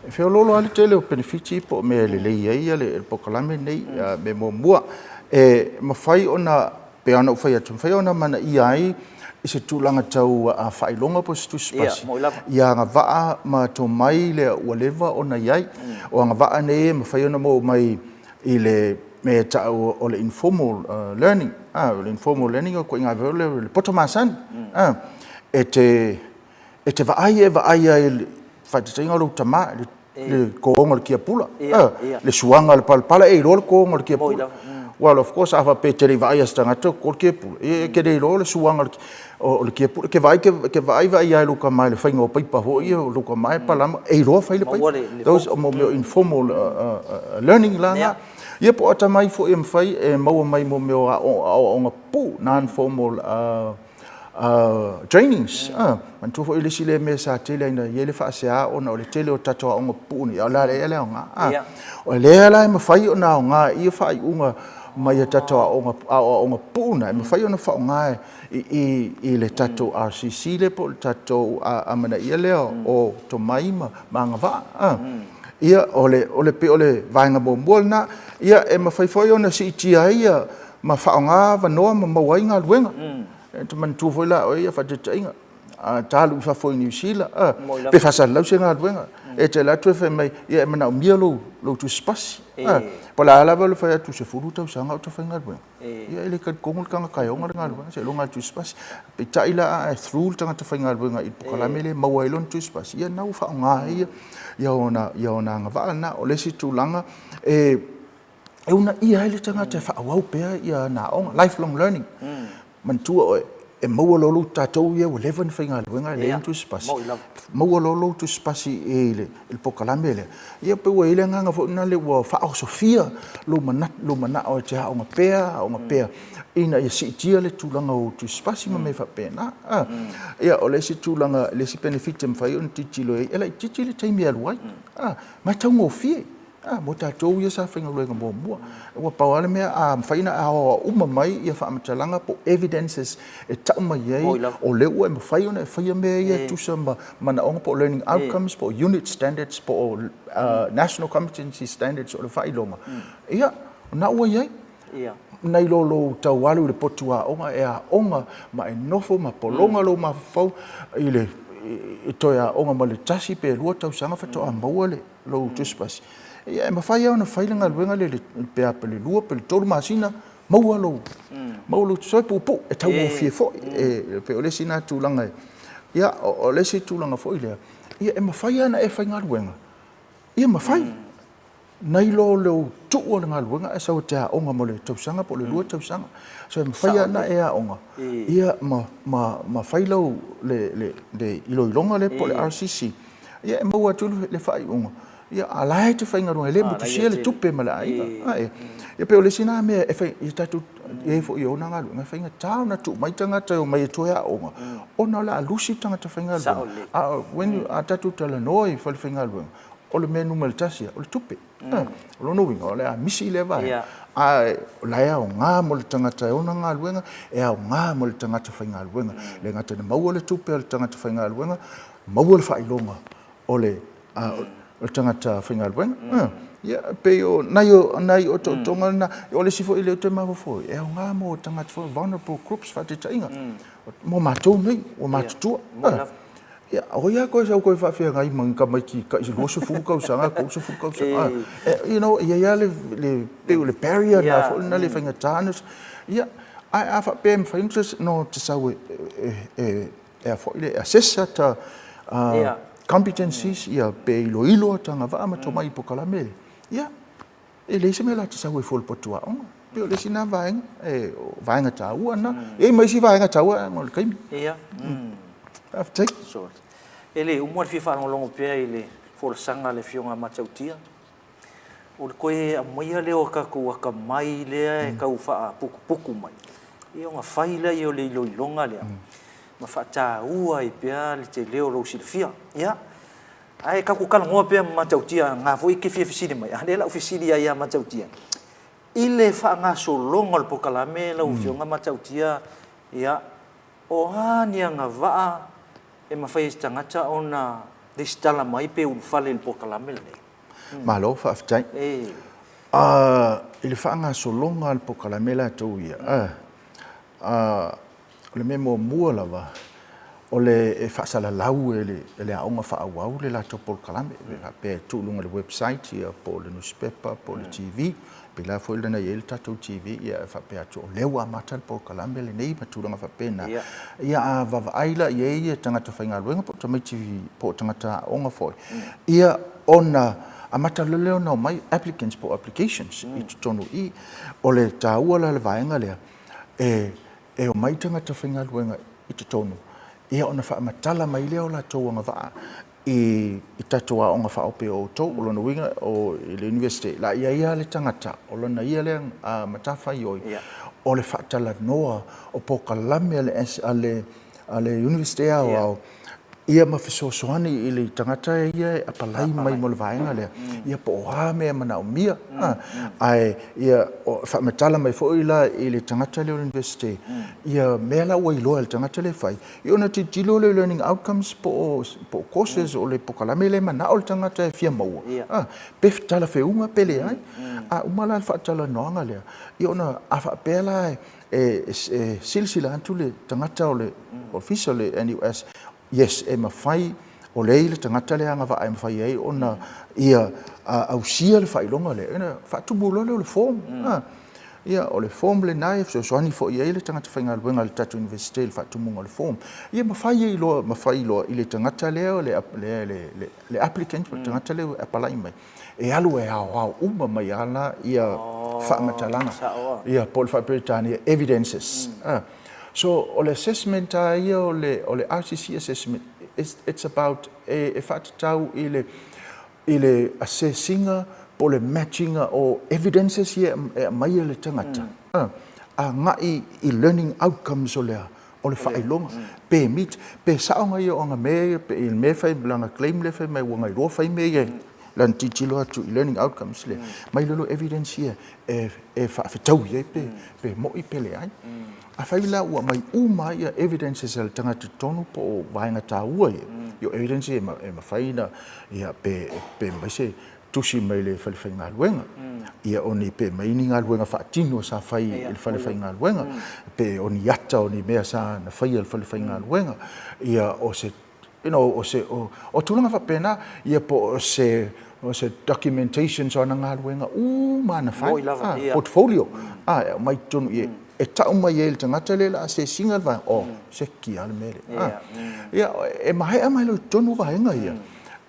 e feoloolo lava le tele o penefiti po o mea e lelei ai le polokalame lenei. Mea muamua, e mafai ona pei ona ou fai atu, e mafai ona amanaia ai i se tulaga tau faailoga po o se tusipasi ia agavaa ma tomai lea ua leva ona i ai. O agavaa nei e mafai ona maua mai i le mea e tau o le informal learning. O le informal learning o le ituaiga mea lea o le poto masani. E te vaai e vaai ai i le faataitaiga o lou tama i le totoina o le tiapula, le suaga o le palapala, e iloa le totoina o le tiapula. Well, of course, a faapea e te le i vaaia se tagata o toto le tiapula, ia e te le iloa le suaga o le tiapula. E te vaai vaai lava i lou tama i le faiga o paipa foi ia, o lou tama e palama, e iloa fai le paipa. Those o mea o informal learning la na. Ia po o atamai foi e mafai e maua mai mo mea o aoaoga pupuu, non-formal trainings. Manatua foi le isi lea mea sa tele ai na i ai le faasea ona o le tele o tatou aoga pupuu nei, a o le a le aoga. O lea la e mafai ona aoga i ia faaiuga mai a tatou aoaoga pupuu na, e mafai ona faaaoga i le tatou RCC lea po o le tatou amanaia lea o tomai ma agavaa. Ia, o le pei o le vaega muamua lena. Ia, e mafai foi ona siitia ai ma faaaoga avanoa ma maua ai galuega. E te manatua foi la oe ia faataitaiga, a ta alu i fafo i Niu Sila, pe faasalalau se galuega, e te alu atu e fai mai, ia e manaomia lou tusipasi. Po o le a lava le fai atu 10 tausaga o ta faigaluega, ia e le talitonu le tagata e ona le galuega seiloga lava e tusipasi. Peitai la a e through le tagata faigaluega i le polokalame lea e maua ai lona tusipasi, ia lena ua faaaoga ai ia ona agavaa lena. O le isi tulaga, e e uunaia ai le tagata e faaauau pea ia ana aoga, lifelong learning. Manatua oe, e maua loa lou, tatou ia ua leva ona faigaluega e leai ni tusipasi, maua loa lou tusipasi i le polokalame lea, ia pei ua i ai le agaga foi lena ua faaosofia lou manao e te aoga pea, aoga pea, ina ia siitia le tulaga o ou tusipasi ma mea faapena. Ia, o le isi tulaga, le isi penefiti e mafai ona tilotilo i ai, e laitiiti le taimi e alu ai, ma e taugofie. A, mo tatou ia sa faigaluega muamua, ua pau lava le mea, a mafai ona aoao uma mai ia faamatalaga po o evidences e tau mai ai o lea ua e mafai ona e faia mea ia e tusa ma manaoga po o learning outcomes po o unit standards po o national competency standards o le faailoga, ia, o lena ua i ai. Nai lo lou tau alu i le potu aoga e aoga ma e nofo ma pologa lou mafaufau i le toe aoga ma le tasi pe lua tausaga faatoa maua le lou tusipasi. Ia e mafai lava ona fai le galuega lea pe a pe le 2 pe le 3 masina maua lou maua lou tusipasi puupuu e taugofie foi. E pei o le isi lena tulaga. Ia o le isi tulaga foi lea, ia e mafai lava ona e faigaluega. Ia mafai. Nai lo lou tuu o le galuega ae sau e te aoga mo le tausaga po o le 2 tausaga. So e mafai lava ona e aoga ia ma fai lau le iloiloga lea po o le RCC, ia e maua atu le faaiuga, ia a o la e te faigaluega, e le motusia le tupe ma le aiga. Ia pei o le isi lena mea e fai, ia tatou i ai foi e ona galuega, e faigata ona tuu mai tagata e omai e toe aoga, ona o le a lusi tagata faigaluega. A when a tatou talanoa i falefaigaluega, o le mea numera tasi lava, o le tupe. O lona uiga, o le a misi lea vaega, ae o la e aoga mo le tagata e ona galuega, e aoga mo le tagata faigaluega. E le gata ina maua le tupe a le tagata faigaluega, maua le faailoga o le tagata faigaluega. Ia, e pei o nai otootoga na. O le isi foi lea ou te mafaufau ai, e aoga mo tagata foi, vulnerable groups, faataitaiga, mo matou nei ua matutua. Ia, o ai lava koe sau koe faafeagai ma ni tamaiti tai 20 tausaga, 30 tausaga. You know, e i ai lava le, pei o le barrier lena foi lena e faigata ona, ia, ae a faapea e mafai ona te sau e a foi le assess ata competencies ia pe iloilo ata agavaa ma tomai i polokalame lea, ia, E leai se mea la te sau ai fua i le potu aoga. E pei o le isi lena vaega, o vaega taua lena. E i ai ma isi vaega taua ae o le taimi. Ia. Faafetai. E le uma le fia faalogologo pea i le folasaga a le Afioga ia Matautia. O le toe aumaia lea o tatou atamai lea e tau faaputuputu mai, ia ona fai lea o le iloiloga lea. ma faataua ai pea le tele o lou silafia. Ia, ae tatou talanoa pea ma Matautia, na foi e te fia fesili mai, a o lea la ou fesili ai ia Matautia, i le faagasologa o le polokalame lau Afioga Matautia, ia, o a ni agavaa e mafai ai e se tagata ona resitala mai pe ulufale i le polokalame lenei? Malo faafetai. I le faagasologa o le polokalame latou ia, o le mea muamua lava, o le e faasalalau e le aoga faaauau le latou polokalame, pe faapea e tuu i luga o le website ia po o le nusipepa po o le TV. Pei la foi lena e i ai le tatou TV ia e faapea atu o lea ua amata le polokalame lenei ma tulaga faapena. Ia a vaavaai la i ai ia tagata faigaluega po o tamaiti po o tagata aoga foi, ia ona amata loa lea ona omai applicants po o applications i totonu i i. O le taua la o le vaega lea, e omai tagata faigaluega i totonu, ia ona faamatala mai lea o latou agavaa i tatou aoga faaope o outou. O lona uiga, o i le Iunivesite, la i ai lava le tagata o lona ia lea matafaioi, o le faatalanoa o polokalame a le Iunivesite Aoao, ia ma fesoasoani i le tagata ia e apalai mai mo le vaega lea, ia po o a mea e manaomia. Ae ia faamatala mai foi la i le tagata lea o le Iunivesite, ia mea la ua iloa e le tagata lea e fai, Ia ona tilotilo lea i learning outcomes po o courses o le polokalame lea e manao le tagata e fia maua, pe talafeuga pe leai. A uma la le faatalanoaga lea, ia ona a faapea la e silasila atu le tagata o le ofisa o le NUS, yes, e mafai, o lea e i ai le tagata lea e agavaa e mafai ai ona ia ausia le faailoga lea, ona faatumu loa lea o le form. Ia, o le form lena e fesoasoani foi i ai le tagata faigaluega a le tatou Iunivesite i le faatumuga o le form. Ia ma fai ai loa, ma fai loa i le tagata lea, le, le applicant, le tagata lea ua apalai mai, e alu e aoao uma mai lava la ia faamatalaga, ia po o le faa-Peretania, evidences. So, o le assessment lava ia o le RCC assessment, it's about e faatatau i le i le assess-ina po o le match-ina o evidences ia e aumai e le tagata agai i learning outcomes o le a? O le faailoga. Pe meet, pe sao na ia o ana mea ia, pe i le mea e fai, lana claim lea e fai mai ua na iloa fai mea ia i lana tilotilo atu i learning outcomes lea, mai lalo evidence ia e faafetaui ai pe moi pe leai. Afai la ua aumai uma ai evidences a le tagata i totonu po o vaega taua ia, ia o evidence ia e mafai ona ia pe pe aumai se tusi mai le fale faigaluega, ia o ni pe aumai ni galuega faatino sa fai i le fale faigaluega, pe o ni ata o ni mea sa na faia e le fale faigaluega, ia o se you know, o se, o, o tulaga faapena, ia po o se, o se documentations o ana galuega uma na fai, lava, ah, portfolio, ah, e aumai totonu i, e tau mai ai le tagata lea la asesiga le vaega, oh, seki lava le mea lea. Ah, ia, e maea mai loa i totonu vaega ia,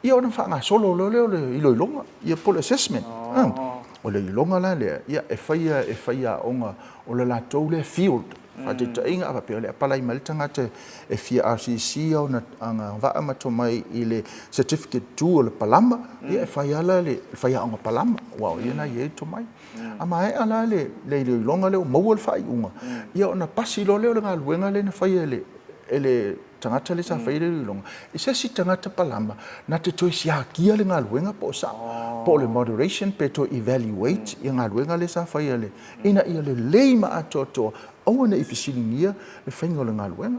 ia ona faagasolo loa lea o le iloiloga, ia po o le assessment. Ah, o le iloiloga la lea, ia e faia e faiaoga o le latou lea field, Faataitaiga, a faapea o le apalai mai le tagata e fia RCC ona agavaa ma tomai i le Certificate 2 o le palama, ia e fai lava la le faiaoga palama, aua o ia lena e i ai le tomai. A maea la le iloiloga lea ua maua le faaiuga, ia ona pasi loa lea o le galuega lea na faia e le tagata lea sa faia le iloiloga i se isi tagata palama na te toe siakia le galuega po o sao, po o le moderation pe toe evaluate ia galuega lea sa faia e le ina ia lelei ma atoatoa, aua ne i fesiligia le faiga o le galuega.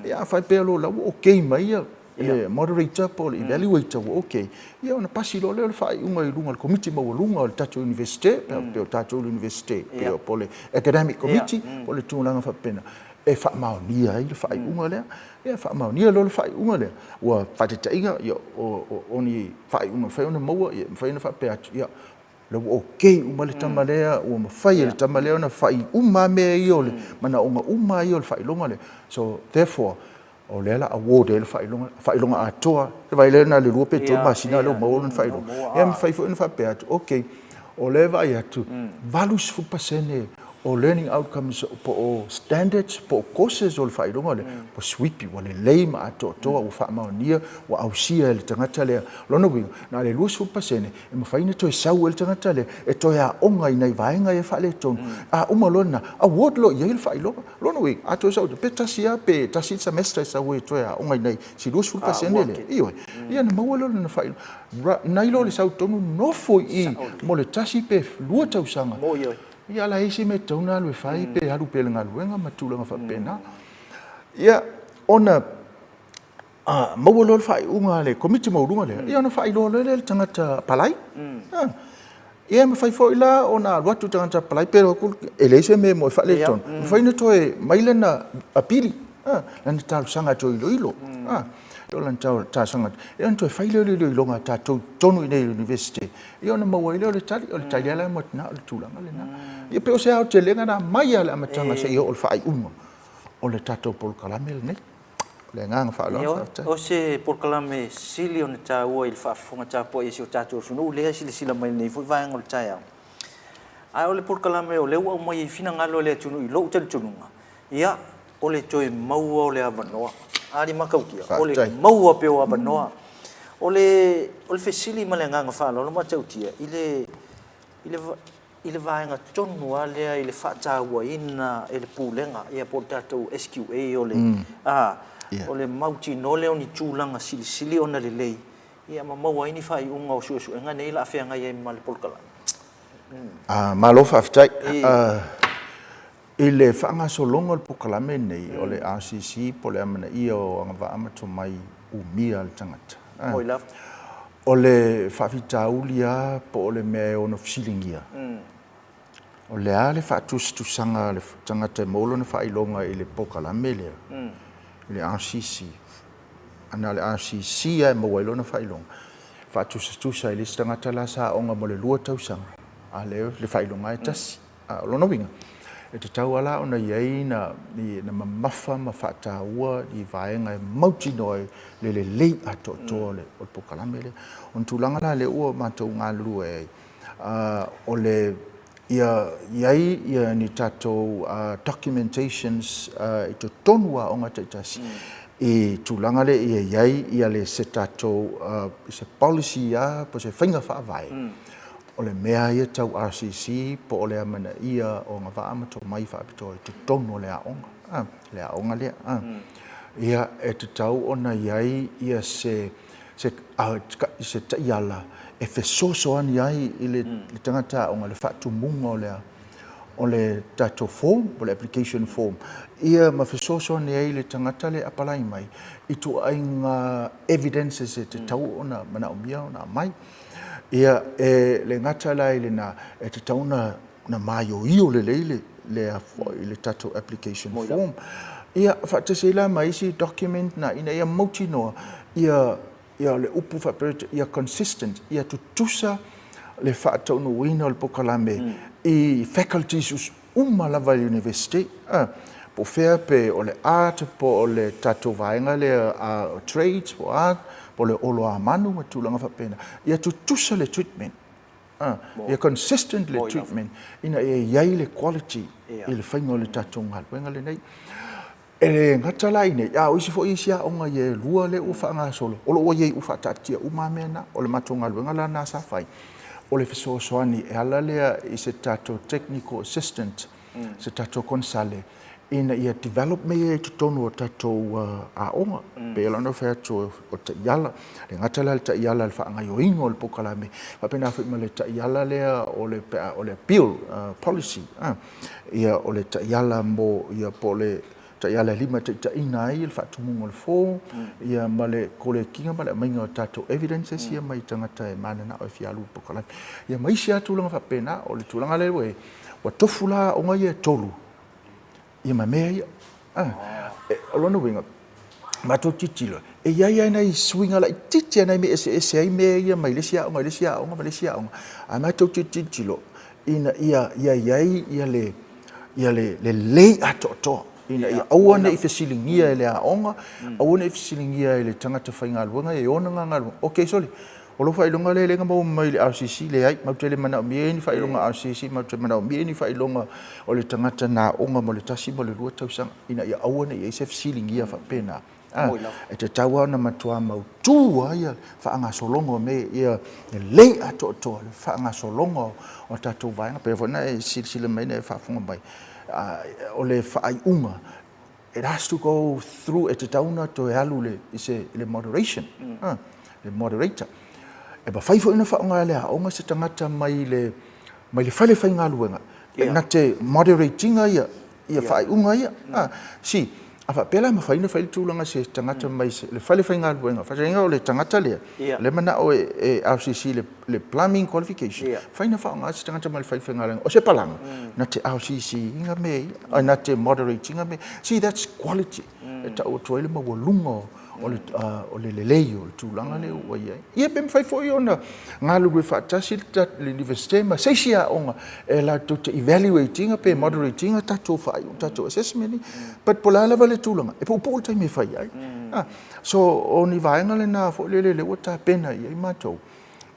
Ia a faapea loa o la ua okay mai ia le moderator po o le evaluator ua okay, ia ona pasi loa lea o le faaiuga i luga o le Komiti Maualuga o le tatou Iunivesite, pe o tatou i le Iunivesite, po o le Academic Committee, po o le tulaga faapena, e faamaonia ai le faaiuga lea. Ia faamaonia loa le faaiuga lea, ua faataitaiga, ia o ni faaiuga e mafai ona maua, ia e mafai ona faapea atu, ia lea ua okay uma le tama lea, ua mafai e le tama lea ona fai uma lava mea ia o le manaoga uma lava ia o le faailoga lea. So, therefore, o lea la award ai le faailoga, faailoga atoa, e vaai lea na o le 2 pe 3 masina lea ua maua lona faailoga. Ia mafai foi ona faapea atu, okay, o lea e vaai atu, 80% o learning outcomes po o standards po o courses o le faailoga lea, ua sweepy, ua lelei ma atoatoa, ua faamaonia, ua ausia e le tagata lea. O lona uiga, na o le 20% e mafai ona toe sau ai le tagata lea e toe aoga i nai vaega ia faaletonu, a uma loa lena, award loa i ai le faailoga. O lona uiga, a toe sau, pe tasi lava pe tasi le semester e sau ai e toe aoga i nai si 20% lea, ioe, ia ona maua lea o lona faailoga. Nai lo le sau tonu nofo i i mo le tasi pe lua tausaga, ia a la e i ai se mea e tatau ona alu e fai pe alu pea i le galuega ma tulaga faapena. Ia, ona A maua loa le faaiuga a le Komiti Maualuga lea, ia ona faailoa loa lea i le tagata apalai. Ia e mafai foi la ona alu atu le tagata apalai pe alu atu e leai se mea e faaletonu, e mafai ona toe mai lana apili, lana talosaga e toe iloilo. O lana talosaga, ia ona toe fai lea o le iloiloga a tatou i totonu i inei i le Iunivesite, ia ona maua ai lea o le tali. O le tali lava la mo tina o le tulaga lena. Ia pei o se aotelega lena mai lava i le amataga seia oo i le faaiuga o le tatou polokalame lenei. O le agaga faaaloalo, faafetai. O se polokalame sili ona taua i le faafofoga tapuai a si o tatou atunuu lea e silasila mai i lenei foi vaega o le taeao. Ae o le polokalame o lea ua aumai ai finagalo o le atunuu i lou talitonuga, ia, o le toe maua o le avanoa. A le matautia, o le maua pea o avanoa. O le fesili ma le agaga faaaloalo matautia i le i le vaega tonu lava lea i le faatauaina e le Pulega ia po o le tatou SQA o le a o le mautinoa lea o ni tulaga silisili ona lelei ia ma maua ai ni faaiuga o suesuega nei o le a feagai ai ma le polokalame. Malo faafetai. I le faagasologa o le polokalame lenei o le RCC po o le amanaia o agavaa ma tomai umia a le tagata, o le faafitauli lava po o le mea e ono fesiligia, o le a le faatusatusaga a le tagata e maua lona faailoga i le polokalame lea, i le RCC, na o le RCC lava e maua ai lona faailoga, faatusatusa i le isi tagata la sa aoga mo le 2 tausaga, a o lea o le faailoga lava e tasi. O lona uiga, e tatau lava la ona i ai na mamafa ma faataua ni vaega e mautinoa ai le lelei atoatoa o le polokalame lea. O le tulaga la lea ua matou galulue ai, o le ia i ai ni tatou documentations i totonu o aoga taitasi i tulaga lea ia i ai se tatou se policy lava po o se faiga faavae O le mea ia tau RCC po o le amanaia o agavaa ma tomai faapitoa i totonu o le aoga, le aoga lea. Ia, e tatau ona i ai ia se, se, se taiala e fesoasoani ai i le tagata aoga i le faatumuga o le, o le tatou form, po o le application form, ia ma fesoasoani ai i le tagata lea e apalai mai i ituaiga evidences e tatau ona manaomia ona aumai. Ia, e le gata la i lena, e tatau ona maioio lelei le, le, le tatou application form. Ia, faatasi ai la ma isi document na ina ia mautinoa ia, ia le upu faa-Peretania, ia consistent, ia tutusa le faataunuuina o le polokalame i faculties uma lava i le University, po o fea pe o le art po o le tatou vaega lea trades po o art po o le oloa manu ma tulaga faapena, ia tutusa le treatment, ia consistent le treatment ina ia i ai le quality i le faiga o le tatou galuega lenei. E le gata la i inei, a o isi foi isi aoga ia e lua lea ua faagasolo, o lo o ua i ai ua faataatitia uma lava mea na. O le matou galuega la lena sa fai, o le fesoasoani e ala lea i se tatou technical assistant, se tatou konesale, ina ia develop mea ia i totonu o tatou aoga. E pei lava ona fai atu o taiala, e le gata la i le taiala i le faagaoioiga o le polokalame, faapena foi ma le taiala lea o le pe a o le appeal policy. Ia, o le taiala mo, ia, po o le taiala e limataitaiina ai le faatumuga o le form, ia, ma le kolekina ma le aumaiga o tatou evidences ia mai tagata e mananao e fia alu i le polokalame. Ia, ma isi lava tulaga faapena. O le tulaga lea ua i ai, ua tofu la aoga ia e tolu, ia ma mea ia. O lona uiga, matou tilotilo, e i ai lava nai suiga laitiiti lava nai mea e eseese ai mea ia mai le isi aoga i le isi aoga ma le isi aoga, ae matou te tilotilo ina ia i ai le lelei atoatoa, ina ia aua ne i fesiligia e le aoga, aua ne i fesiligia e le tagata faigaluega e ona galuega. Ok sole! O lou faailoga lea e le na maua mai i le RCC, leai, matou te le manaomia ni faailoga RCC, matou te manaomia ni faailoga o le tagata na aoga mo le tasi ma le lua tausaga, ina ia aua ne i i ai se fesiligia faapena. E tatau lava ona matua mautu lava ia faagasologa o mea ia lelei atoatoa le faagasologa o tatou vaega. Pei foi ona e silasila mai na e faafofoga mai, o le faaiuga, it has to go through, e tatau ona toe alu i se i le moderation, le moderator. E mafai foi ona faaaoga e le aoga se tagata mai le mai le fale faigaluega na te moderate ina ia ia faaiuga ia. See, a faapea la e mafai ona fai le tulaga se tagata mai le fale faigaluega, faataitaiga o le tagata lea, lea e manao e RCC le plumbing qualification, mafai ona faaaoga se tagata mai le fale faigaluega o se palagi na te RCC ina mea ia, na te moderate ina mea ia. See, that's quality e tau atu ai le maualuga o le lelei o le tulaga lea ua i ai. Ia pe mafai foi ona galulue faatasi le Iunivesite ma se isi aoga e latou te evaluate ina pe moderate ina tatou faaiuga, tatou assessment. But po o le a lava le tulaga, e puupuu le taimi e fai ai. So, o ni vaega lena foi lele lea ua tapena i ai matou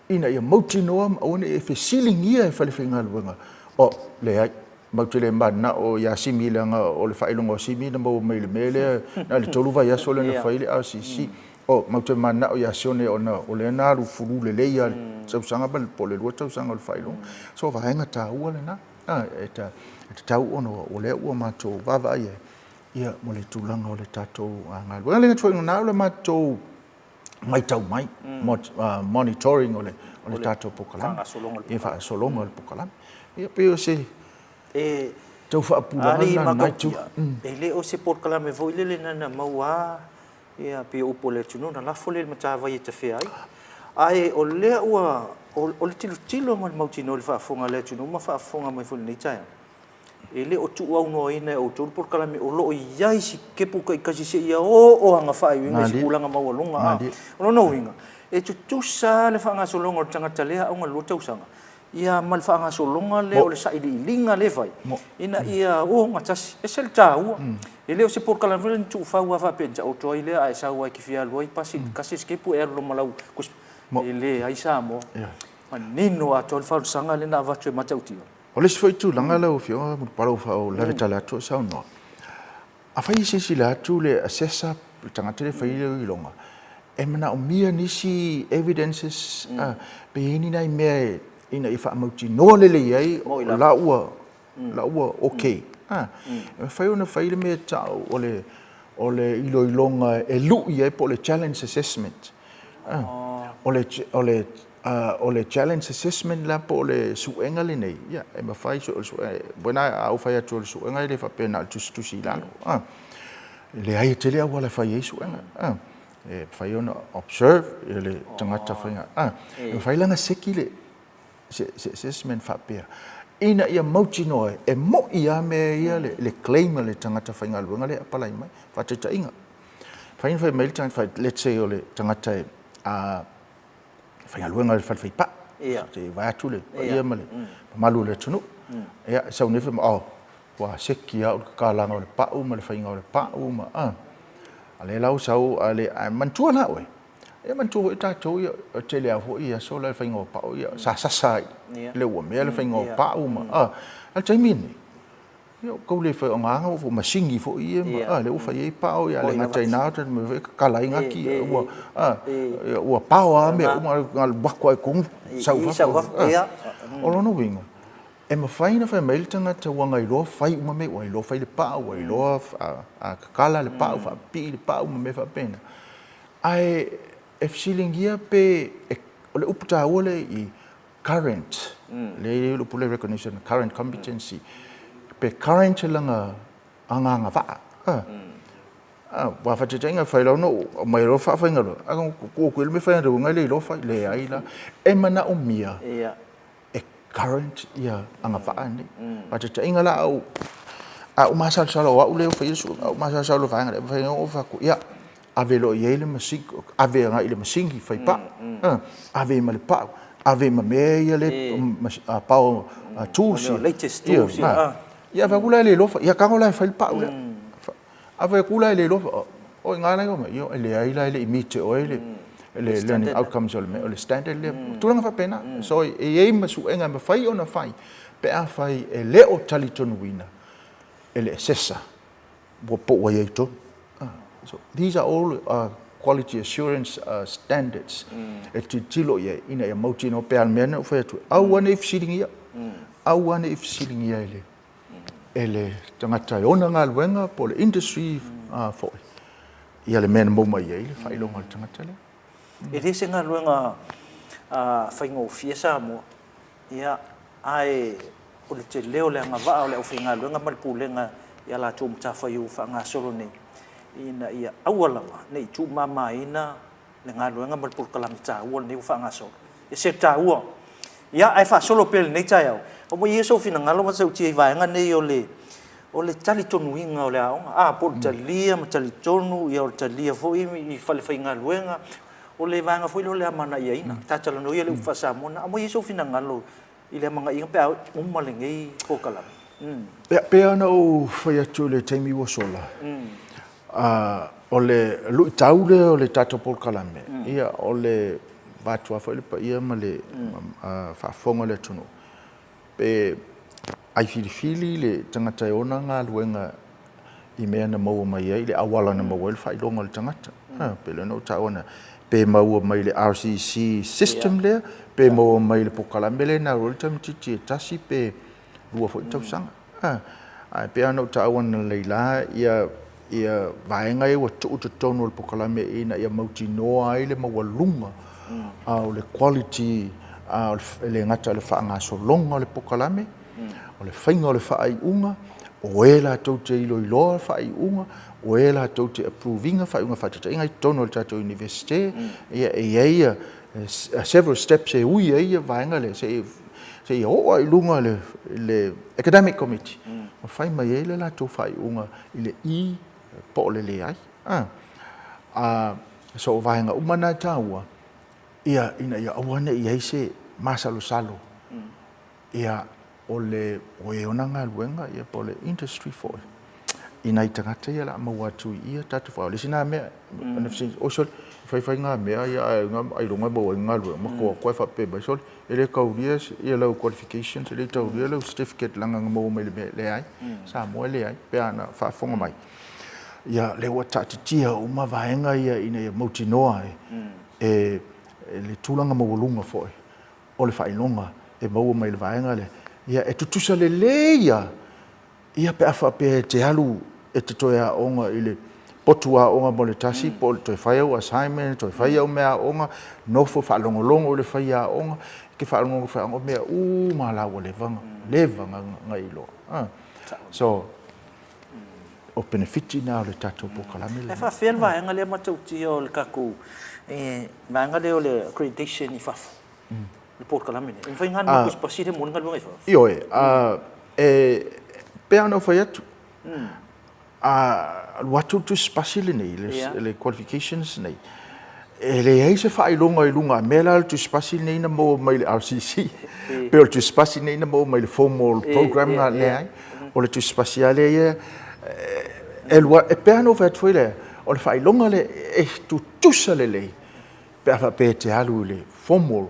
ina ia mautinoa ma aua ne i fesiligia e falefaigaluega, oh, leai, Matou te le mananao ia Simi leaga o le faailoga o Simi na maua mai i le mea lea na o le 3 vaiaso lea na fai ai le RCC. Oh, matou te mananao ia Sione ona o lea na alu fulu lelei lava le tausaga ma le po o le 2 tausaga o le faailoga. So o vaega taua lena e tatau ona o lea ua matou vaavaai i ai ia mo le tulaga o le tatou galuega. E le gata foi i lena o le matou matau mai, monitoring o le tatou polokalame, ia faagasologa o le polokalame. Ia pei o se tau faapupulaga lena i lena itu. E le o se polokalame foi lele na na maua lava pei o upu a le atunuu, na lafo lea i le matavai e tafea ai. Ae o lea ua, o le tilotilo ma le mautinoa i le faafofoga a le atunuu ma faafofoga mai foi i lenei taeao, E le o tuuaunoaina e outou le polokalame o lo o i ai sitepu taitasi seia oo ana faaiuiga i se tulaga maualuga. A o lona uiga, e tutusa lava le faagasologa o le tagata lea aoga i le 2 tausaga, ia ma le faagasologa lea o le sailiiliga lea e fai, ina ia ogatasi. E ese le taua. E le o se polokalame foi lea na tuufau lava faapea e taoto ai lea, a e sau lava e te fia alu ai pasi tasi le sitepu e alu loa ma lau E leai Samoa. Manino atoa le folasaga lea na avatu e matautia. O le isi foi tulaga lau Afioga Mulupalo ua faalavetala atu o saunoa, afai e silasila atu le assessor, le tagata lea e fai le iloiloga, e manaomia nisi evidences pe i ai ni nai mea ina ia faamautinoa lelei ai o la ua la ua okay. E mafai ona fai le mea e tau o le o le iloiloga e lui ai po o le challenge assessment. O le o le O le challenge assessment la po o le suega lenei, ia, e mafai, o le suega, when I, a ou fai atu o le suega, e le faapea na o le tusitusi i lalo. E leai, e tele auala e fai ai suega. E mafai ona observe e le tagata faiga. E mafai la ona seki le se assessment faapea, ina ia mautinoa ai, e mo'i lava mea ia le claim a le tagata faigaluega lea e apalai mai. Faataitaiga, mafai ona fai mai le tagata, let's say o le tagata e faigaluega i le fale faipaa. Ia. Se i vae atu le paia ma le mamalu o le atunuu. Ia, sau nei fai mai, oh, ua seki lava au i le kakalaga o le pau ma le faiga o le pau ma, a. A lea la ua sau, a le, ae manatua la oe, ia manatua foi tatou, ia, e tele lava foi aso la i le faiga o pau, ia, sa sasa ai i le uamea le faiga o pau ma, a. A o le taimi lenei, Ia ua tau le fai o ngā ngā masini foi ia ma a lea ua fai ai pao ia le gata i nā ta me foi kakala ai ngaki ua a ua pao a mea uma ngā wako ai kongu sau fafo. O lona uiga e mafai ona fai mai le tagata ua na iloa fai uma mea ua iloa fai le pao ua iloa kakala le pao faapipii le pao ma mea faapena ae e fesiligia pe o le upu taua lea i current, lea e i ai le upu lea recognition, current competency, pe current lana agagavaa. Aua faataitaiga, fai loa ona aumai loa faafaigaluega, a tuu atu i ai le mea faigaluega e le iloa fai, leai la. E manaomia e current ia agavaa nei. Faataitaiga la, a ou masalosalo o au lea e faia le suega, a ou masalosalo i le vaega lea, e mafai ona ou fai atu, ia, ave loa i ai le masini, ave agai i le masini fai pau, ave ai ma le pau, ave ma mea ia le power tools ia. Latest tools ia. Ia ave atu la e le iloa fai, ia tago la e fai le pau lea. Ave atu la e le iloa fai, o i ina la e omai, ia e leai la e le i meet e oe le. le learning outcomes o le mea, o le standard lea, tulaga faapena. So e i ai ma suega e mafai ona fai pe afai e le o talitonuina e le assessor ua po ua i ai tonu. So these are all quality assurance standards e tilotilo i ai ina ia mautinoa pe a le mea na ou fai atu ai, aua ne i fesiligia, aua ne i fesiligia e le e le tagata e ona galuega po o le industry foi ia le mea na maua mai ai le faailoga o le tagata lea. E le se galuega faigofie Samoa, ia, ae o le tele o le agavaa o le aufaigaluega ma le Pulega i a latou matafaioi ua faagasolo nei, ina ia aua lava ne i tuumamaina le galuega ma le polokalame taua lenei ua faagasolo. E ese le taua. Ia, ae faasolo pea i lenei taeao, aumai ia sou finagalo ma sau tia i vaega nei o le o le talitonuina o le aoga. A, po o le talia ma talitonu, ia o le talia foi i falefaigaluega, o le vaega foi lea o le amanaiaina. Ta talanoa ia i le upu faa-Samoa, na aumai ai sou finagalo i le amanaiaina pe a uma lenei polokalame. Ia, pei ona ou fai atu i le taimi ua sola, o le luitau lea o le tatou polokalame, ia, o le vaeatu foi le paia ma le faafofoga a le atunuu, pe ai filifili le tagata e ona galuega i mea na maua mai ai, le auala na maua ai le faailoga o le tagata. Pei lea ona ou taua na, pe maua mai le RCC system lea, pe maua mai le polokalame lea na alu ai le tamaitiiti e tasi pe lua foi tausaga. Ae pei lava ona ou taua analeila ia vaega ia ua tuu i totonu o le polokalame ina ia mautinoa ai le maualuga o le quality, e le gata o le faagasologa o le polokalame, o le faiga o le faaiuga, o e latou te iloiloa faaiuga, o e latou te approve ina faaiuga, faataitaiga i totonu o le tatou Iunivesite, ia e i ai several steps e ui ai ia vaega lea seia oo lava i luga i le Academic Committee ma fai mai ai le latou faaiuga i le i po o le leai. So o vaega uma na e taua ia ina ia aua ne i i ai se masalosalo Ia, o le, o e ona galuega, ia, po o le industry foi, i nai tagata ia o le a maua atu i ia tatou wha. O le isi nā mea, na fesili, oi sole, e faifai ngā mea ia ae ailoga e maua ai galuega, ma koa koe faapea mai, sole, e le taulia ia lau qualifications, e le taulia lau certificate leaga na maua mai le mea, leai, Samoa e leai, pe a na faafofoga mai. Ia, lea ua taatitia uma vaega ia ina ia mautinoa ai e le tulaga maualuga foi o le faailoga e maua mai i le vaega lea, ia e tutusa lelei lava ia pe a faapea e te alu e te toe aoga i le potu aoga mo le tasi po o le toe fai au assignment, toe fai au mea aoga, nofo faalogologo i le fai aoga, e te faalogologo i le fai aoga, o mea uma la ua leva leva ona iloa. So, o penefiti na o le tatou polokalame lenei. Ae faafefea le vaega lea matautia o le tatou vaega lea o le accreditation i fafo, le polokalame lea? E mafai ona alu tusipasi lea mo le galuega i fafo? Ioe, e pei lava ona ou fai atu, a alu atu le tusipasi lenei, le qualifications lenei, e leai se faailoga i luga, a mea la o le tusipasi lenei na maua mai le RCC, pe o le tusipasi lenei na maua mai le formal program lena, leai. O le tusipasi lava lea ia, e alu e pei lava ona ou fai atu foi lea, o le faailoga lea e tutusa lelei pe a faapea e te alu i le formal,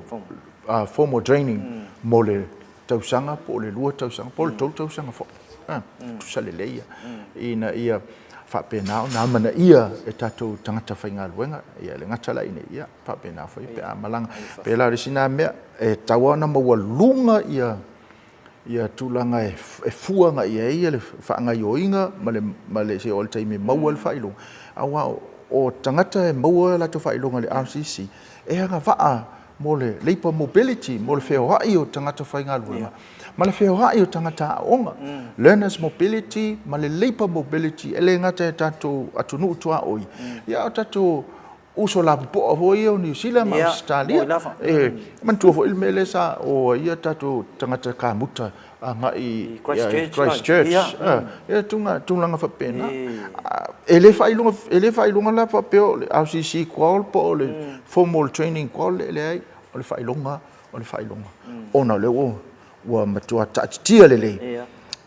formal training mo le tausaga po o le 2 tausaga po o le 3 tausaga foi. Tutusa lelei ia ina ia faapena ona amanaia e tatou tagata faigaluega, ia e le gata la i inei, ia faapena foi pe a malaga. Pei la o le isi lena mea, e tatau lava ona maualuga ia ia tulaga e fua agai i ai le faagaoioiga ma le ma le seia oo i le taimi e maua ai le faailoga, aua o tagata e maua a latou faailoga i le RCC, e agavaa mo le labour mobility, mo le feoai o tagata faigaluega ma le feoai o tagata aoga, learners mobility ma le labour mobility, e le gata i tatou atunuu tuaoi, a o tatou uso lapopoa foi ia o Niu Sila ma Ausetalia. E manatua foi le mea lea sa o ai ia tatou tagata kamuta agai i Christchurch. Ia tulaga faapena. E le faailoga, e le faailoga la faapea o le RCC qual po o le formal training qual, e leai, o le faailoga, o le faailoga. Ona o lea ua ua matua taatitia lelei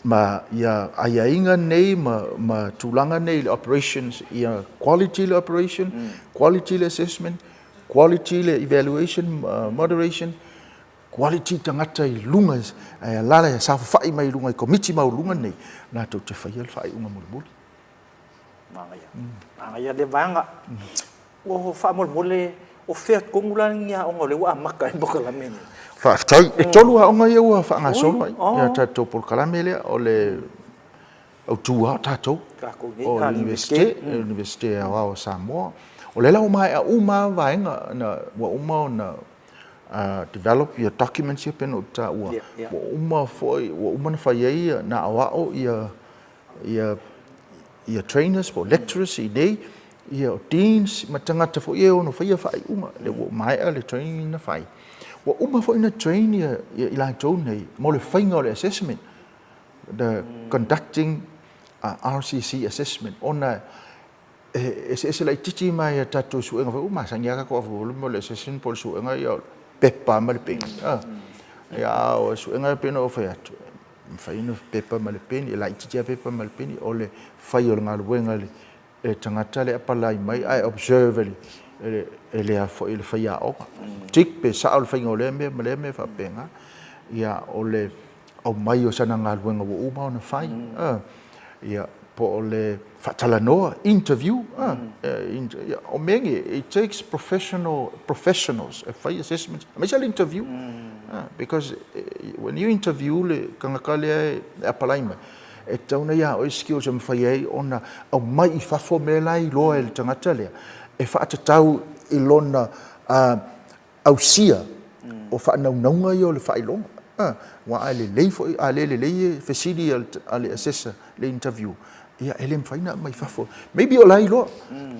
ma ia aiaiga nei ma tulaga nei i le operations, ia quality le operation, quality le assessment, Quality le evaluation, moderation, quality tagata i luga e alaala e saofafai mai i luga i Komiti maualuluga nei, latou te faia le faaiuga mulimuli. Manaia. Manaia lea vaega. Ua faamolemole, o fea tonu la ni aoga o lea ua amata ai le polokalame lenei? Faafetai. E tolu aoga ia ua faagasolo ai ia tatou polokalame lea, o le autu lava o tatou, o le Iunivesite, le Iunivesite Aoao o Samoa. O lea la ua maea uma lava vaega na ua uma ona develop ia documents ia pei ona ou taua, ua uma foi, ua uma ona fai ai, na aoao ia ia trainers po o lecturers i inei, ia o deans ma tagata foi ia e ono faia faaiuga, lea ua maea le training na fai. Ua uma foi ona train ia i latou nei mo le faiga o le assessment, the conducting RCC assessment, ona e eseese laitiiti mai a tatou suega foi, ua masani lava tatou afu mo le assessment po o le suega ia o le pepa ma le peni. Ia, a o le suega e pei ona ou fai atu, e mafai ona pepa ma le peni, e laitiiti lava pepa ma le peni, o le fai o le galuega e le tagata lea e apalai mai ae observe e le a foi le faiaoga. Tick pe sao le faiga o lea mea ma lea mea faapena. Ia, o le aumai o sana galuega ua uma ona fai, ia, po o le faatalanoa, interview, ia, o mea nei, it takes professional, professionals e fai assessments, aemaise le interview, because when you interview le tagata lea e apalai mai, e tatau ona ia oe skills e mafai ai ona aumai i fafo mea la e iloa e le tagata lea, e faatatau i lona ausia o faanaunauga ia o le faailoga. Aua a lelei foi, a le lelei e fesili a le assessor, le interview, ia e le mafai ona aumai fafo. Maybe o la e iloa,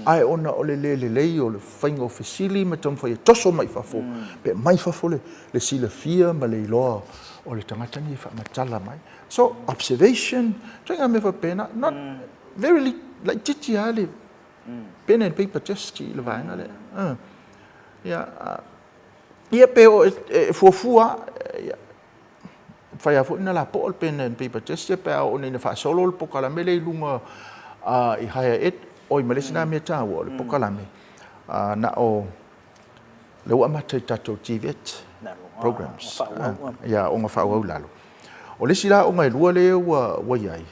ae ona o le le lelei o le faiga o fesili ma taumafai e toso mai fafo, pe aumai fafo le silafia ma le iloa o le tagata lenei e faamatala mai. So, observation, ituaiga mea faapena, not very laitiiti lava le pen and paper test i le vaega lea. Ia, ia pe o e fuafua, ia, mafai lava foi ona lapoa le pen and paper test ia pe a oo nei ina faasolo le polokalame lea i luga i higher ed, oi ma le isi na mea taua o le polokalame, na o lea ua amata i tatou TVET programs, ia, aoga faaauau i lalo. O le isi la aoga e lua lea ua i ai,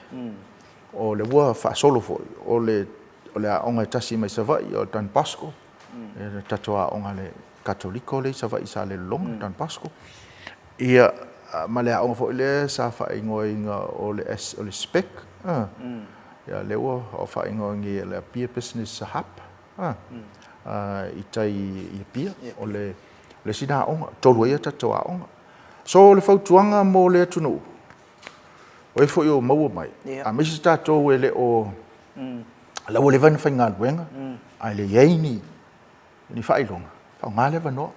o lea ua faasolo foi, o le aoga e tasi mai Savaii, o le Don Bosco, le tatou aoga le Katoliko lea i Savaii i Salelologa, Don Bosco. Ia, ma le aoga foi lea sa faaigoaina o le, o le SPEC, ia, lea ua faaigoa nei e le Apia Business Hub, i tai i Apia. O le, le isi na aoga, tolu ai a tatou aoga. So, o le fautuaga mo le atunuu, o e foi o maua mai, aemaise tatou e le o la ua leva ona faigaluega, ae le i ai ni, ni faailoga, faaaoga le avanoa.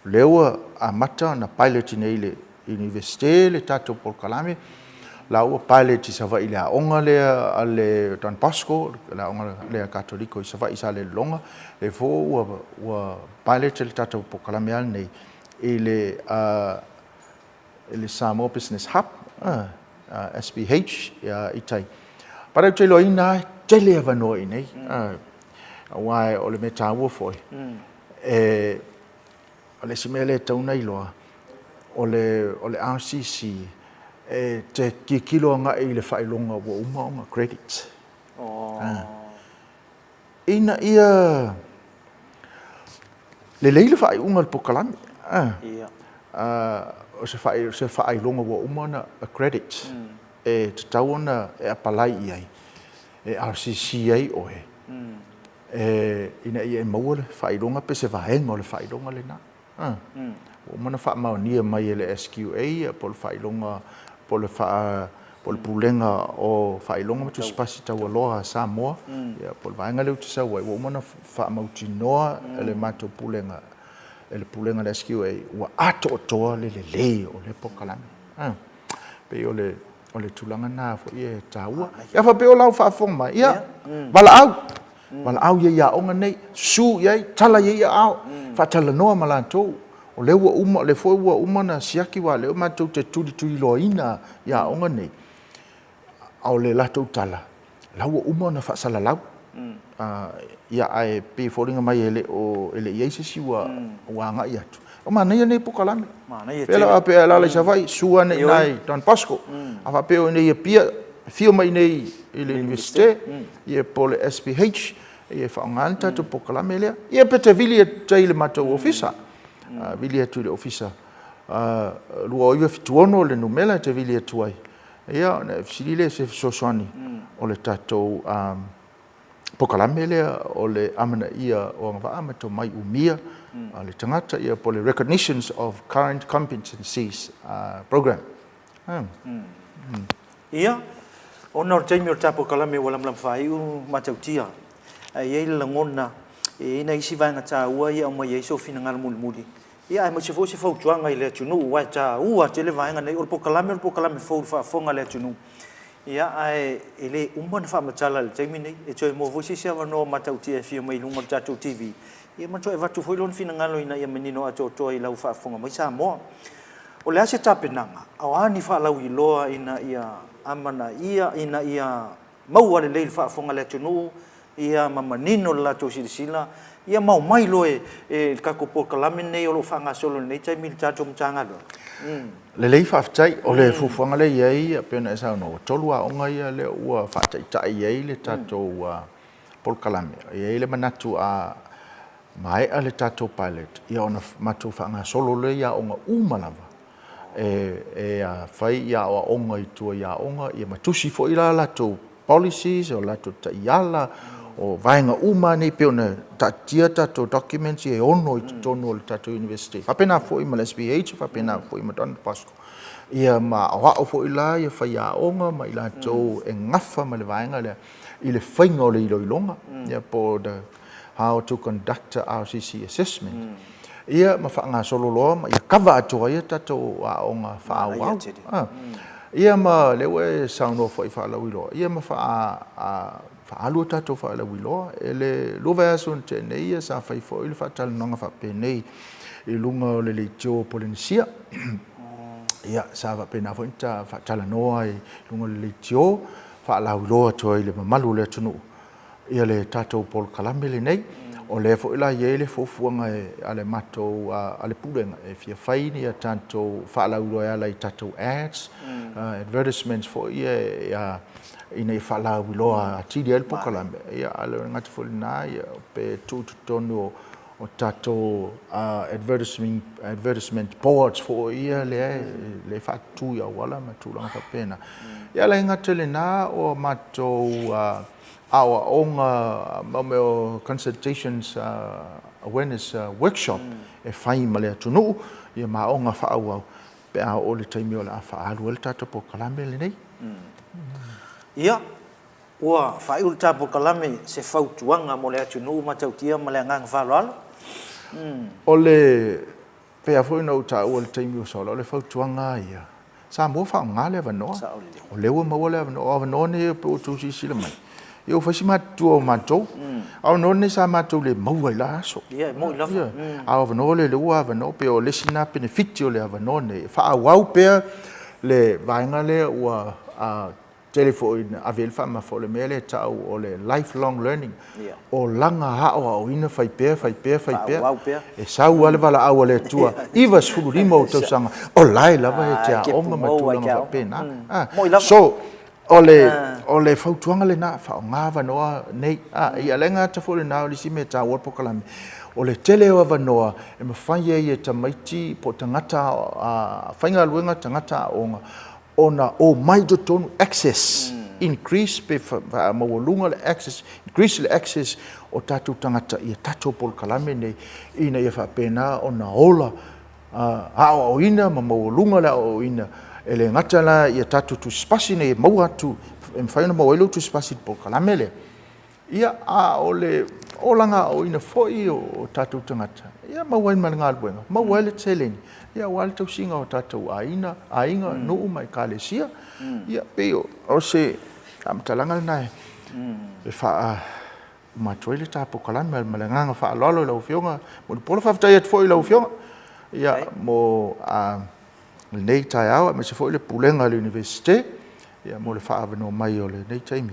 O lea ua amata ona pilot nei i le Iunivesite le tatou polokalame, la ua pilot i Savaii i le aoga lea a le Don Bosco, le aoga lea Katoliko i Savaii i Salelologa, lea foi ua, ua pilot le tatou polokalame lava lenei i le i le Samoa Business Hub, SBH, i tai. But ou te iloaina lava, e tele avanoa i inei, aua o le mea taua foi, e, o le isi mea lea e tatau ona iloa, o le, o le RCC, e te tilotilo agai i le faailoga ua uma ona credit. Oh. Ina ia lelei le faaiuga o le polokalame. O se faailoga ua uma ona accredit e tatau ona e apalai i ai, e RCC ai oe, ina ia e maua le faailoga pe se vaega o le faailoga lena. Ua uma ona faamaonia mai e le SQA po o le faailoga po o le faa po o le Pulega o Faailoga ma Tusi Pasi Taualoa a Samoa, ia po o le vaega lea ou te sau ai, ua uma ona faamautinoa e le matou Pulega, e le Pulega a le SQA, ua atoatoa le lelei o lea polokalame. E pei o le o le tulaga lena foi e taua. Ia faapea o lau faafofoga mai, ia, valaau, valaau i ai i aoga nei, susu i ai, tala i ai aao, faatalanoa ma latou. O lea ua uma, o lea foi ua uma ona siaki aua o lea matou te tulituliloaina i aoga nei, a o le latou tala, la ua uma ona faasalalau. Ia, ae pei e foliga mai e le o, e le i i ai se isi ua, ua agai atu. O manaia nei polokalame. Manaia tele. Pei la, pe e alaala i Savaii, sua ane i ina i Don Bosco. A faapea o i inei i Apia, afio mai i inei i le Iunivesite, ia po o le SPH, ia e faaaoga le tatou polokalame lea. Ia pe te vili atu i le matou ofisa, vili atu i le ofisa, 2976 le numera e te vili atu ai. Ia ona e fesili lea i se fesoasoani o le tatou polokalame lea o le amanaia o agavaa ma tomai umia a le tagata, ia po o le Recognitions of Current Competencies Program. Ia, ona o le taimi o le ta polokalame ua lamalama faaiu matautia, ae i ai le lagona e i ai nai isi vaega taua ia e aumai ai sou finagalo mulimuli, Ia, aemaise foi o se fautuaga i le atunuu, aua e taua tele vaega nei. O le polokalame o le polokalame fou i le faafofoga a le atunuu, ia, ae e le uma ona faamatala i le taimi nei. E toe maua foi se isi avanoa matautia e afio mai i luga o le tatou TV, ia ma toe avatu foi lona finagalo ina ia manino atoatoa i lau faafofoga mai Samoa. O le a se tapenaga, o a ni faalauiloa ina ia amanaia, ina ia maua lelei i le faafofoga a le atunuu, ia ma manino le latou silasila, ia ma omai loa e le tatou polokalame lenei o lo o faagasolo i lenei taimi i le tatou Matagaluega. Lelei faafetai. O le fuafuaga lea e i ai e pei ona e saunoa, ua 3 aoga ia lea ua faataitai i ai le tatou polokalame. E i ai le manatu a maea le tatou pilot, ia ona matou faagasolo lea i aoga uma lava e fai i aoaoga i tua i aoga, ia ma tusi foi la latou policies, o latou taiala, o vaega uma lava nei pei ona taatitia tatou documents ia e 6 i totonu o le tatou Iunivesite. E faapena foi ma le SPH, faapena foi ma Don Bosco. Ia ma aoao foi la ia faiaoga ma i latou e gafa ma le vaega lea i le faiga o le iloiloga, ia po o the how to conduct a RCC assessment. Ia ma faagasolo loa ma ia kava atoa ai a tatou aoga faaauau. Ia ma lea ua e saunoa foi faalauiloa, ia ma faaalu a tatou faalauiloa. E le lua vaiaso na tea nei sa fai foi le faatalanoaga faapenei i luga o le leitio o Polenisia. Ia sa faapena foi ona faatalanoa i luga o le leitio, faalauiloa atu ai i le mamalu o le atunuu ia le tatou polokalame lenei. O lea foi la e i ai le fuafuaga a le matou, a le Pulega e fia fai ni a tatou faalauiloa e ala i tatou ads, advertisements foi ia ina ia faalauiloa atili ai le polokalame. Ia a le gata foi i lena, pe tuu i totonu o tatou advertisement boards foi ia lea e faatutu i auala ma tulaga faapena. Ia e le gata i lena o matou aoaoga ma mea o consultations awareness workshop e fai ma le atunuu ia ma aoga faaauau pe a oo i le taimi o le a faaalu ai le tatou polokalame lenei. Ia, ua faaiu le ta polokalame se fautuaga mo le atunuu matautia ma le agaga faaaloalo. O le pei lava foi ona ou taua i le taimi ua sola, o le fautuaga lava ia, Samoa faaaoga le avanoa. O lea ua maua le avanoa. O avanoa nei e pei ua outou silasila mai, ia ua fai si matutua o matou. A o avanoa nei sa matou le maua i la aso. Ia, e moni lava. A o avanoa lea ua avanoa, pei o le isi lena penefiti o le avanoa nei, e faaauau pea le vaega lea ua tele foi ina ave i ai le faamamafa, o le mea lea e tau o le life long learning, olaga aoaoina, fai pea, fai pea, fai pea, e sau lava le valaau a le Atua, 95 ou tausaga, o la e lava e te aoga ma tulaga faapena. So, o le, o le fautuaga lena, faaaoga avanoa nei. Ia le gata foi lena o le isi mea e taua le polokalame, o le tele o avanoa e mafai ai e tamaiti po o tagata faigaluega, tagata aoga, ona omai i totonu, access, increase pe faamaualuga le access, increase le access o tatou tagata i a tatou polokalame nei ina ia faapena ona ola aoaoina ma maualuga le aoaoina. E le gata la i a tatou tusipasi nei e maua atu, e mafai ona maua ai lou tusipasi i le polokalame lea, Ia, a o le olaga aoaoina foi o tatou tagata, ia maua ai ma le galuega, maua ai le seleni, ia aua le tausiga o tatou aiga, aiga, nuu ma ekalesia. Ia, pei o se faamatalaga lena e faauma atu ai le ta polokalame ma le agaga faaaloalo i lau Afioga Mulipola. Faafetai atu foi i lau Afioga, ia, mo lenei taeao aemaise foi le Pulega a le Iunivesite, ia, mo le faaavanoa mai o lenei taimi.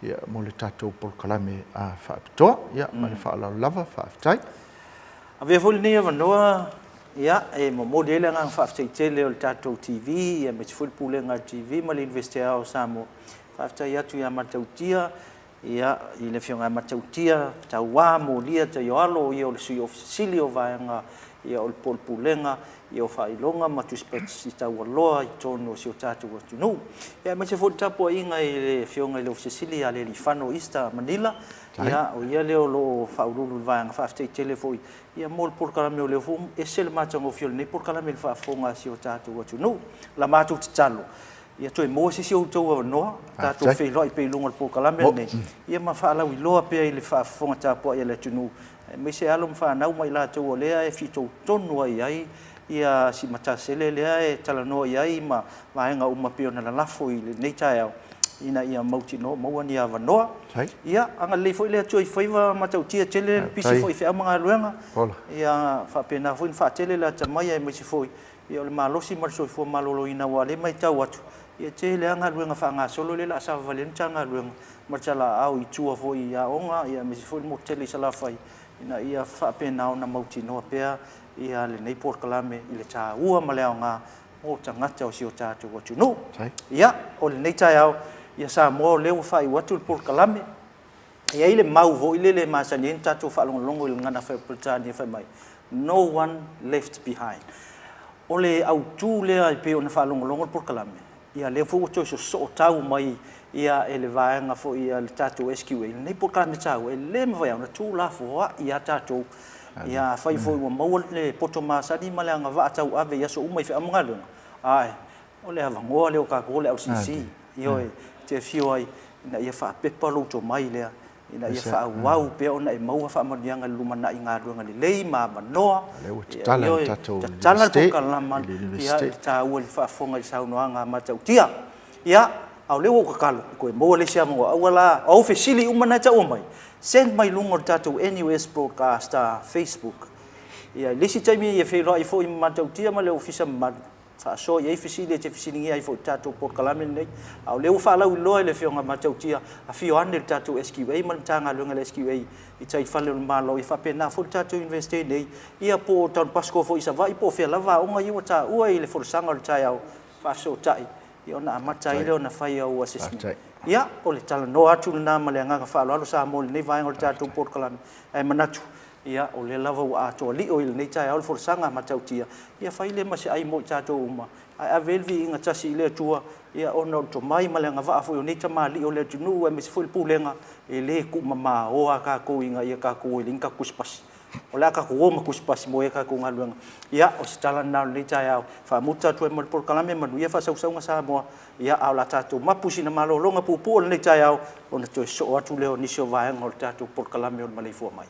ia, mo le tatou polokalame faapitoa. Ia, ma le faaaloalo lava, faafetai. Avea foi lenei avanoa ia, e momoli ai le agaga faafetai tele o le tatou TV, aemaise foi le Pulega a le TV ma le Iunivesite Aoao o Samoa. Faafetai atu ia Matautia, ia, i le Afioga ia Matautia Tauā Molia Taioalo, o ia o le Sui Ofisa Sili o Vaega ia, o le po o le Pulega ia, o Faailoga ma Tusi Pasi Taualoa i totonu o si o tatou atunuu. Ia, aemaise foi le tapuaiga i le Afioga i le Ofisa Sili ia Lealiifano Easter Manila, ia, o ia lea o lo o faauluulu i le vaega. Faafetai tele foi ia mo le polokalame o lea foi ua ese le matagofie o lenei polokalame i le faafofoga a si o tatou atunuu. O la matou tatalo, ia toe maua se isi o outou avanoa, tatou feiloai pea i luga o le polokalame lenei, ia ma faalauiloa pea i le faafofoga tapuai a le atunuu, aemaise alo ma fanau ma i latou o lea e fitoitonu ai i ai ia si Matasele lea e talanoa i ai ma vaega uma pei ona lalafo i lenei taeao, ina ia mautinoa maua ni avanoa. Ia, agalelei foi le Atua i faiva matautia tele le pisi foi i feau ma galuega, ia faapena foi ona faatele le atamai aemaise foi ia o le malosi ma le soifua maloloina, aua o lea e matau atu, ia e tele lava galuega faagasolo lea o le a savavali ai le Matagaluega ma le talaaao i tua foi i aoga, aemaise foi le motu tele i Salafai, ina ia faapena ona mautinoa pea lenei polokalame i le taua ma le aoga mo tagata o si o tatou atunuu. Ia, o lenei taeao, ia Samoa o lea ua faaiu atu le polokalame. E i ai le mau foi lele e masani ai ona tatou faalogologo i le gagana faa-Peretania fai mai, No one left behind. O le autu lea e pei ona faalogologo le polokalame, ia lea foi ua toe sosoo tau mai ia e le vaega foi a le tatou SQA, lenei polokalame taua, e le mafai lava ona tuulafoai a tatou. Ia afai foi ua maua le poto masani ma le agavaa tauave i aso uma i feau ma galuega, ae o le avanoa lea o tatou o le LCC, ioe, e te afio ai ina ia faapepa lou tomai lea, ina ia faaauau pea ona e maua faamanuiaga i le lumanai i galuega lelei ma avanoa. Ioe, tatala le polokalama, ia, e taua i le faafofoga i le saunoaga matautia. Ia, a o lea ua ou tatalo, toe maua le isi avanoa, aua la, o au fesili uma na e taua mai, send mai luga o le tatou NUS Broadcast Facebook. Ia, i le isi taimi e feiloai foi ma Matautia ma le Ofisa mamalu, faasoa i ai fesili e te fesiligia ai foi i le tatou polokalame lenei. A o lea ua faalauiloa e le Afioga Matautia, afio ane le tatou SQA ma le Matagaluega a le SQA i tai fale o le Malo, ia faapena foi le tatou Iunivesite nei, ia po o Don Bosco foi i Savaii po o fea lava aoga ia ua taua i le folasaga o le taeao, faafesootai, ia ona amata ai lea ona fai au assessment. Ia, o le talanoa atu lena ma le agaga faaaloalo Samoa i lenei vaega o le tatou polokalame, ae manatu, ia, o lea lava ua atoa lio i lenei taeao le folasaga matautia, ia fai lea ma se ai mo i tatou uma, ae ave ai le viiga tasi i le Atua, ia, ona o le tomai ma le agavaa foi o nei tamalii o le atunuu aemaise foi le pulega, e le tuumamaoa lava tatou ina ia tatou o e leai ni tatou tusipasi. O le a tatou o ma tusipasi mo ai a tatou galuega. Ia, o se tala lena o lenei taeao, faamuta atu ai ma le polokalame, manuia faasausauga Samoa, ia, a o le a tatou mapu i sina malologa puupuu o lenei taeao, ona toe sosoo atu lea o nisi o vaega o le tatou polokalame o le maleifua mai.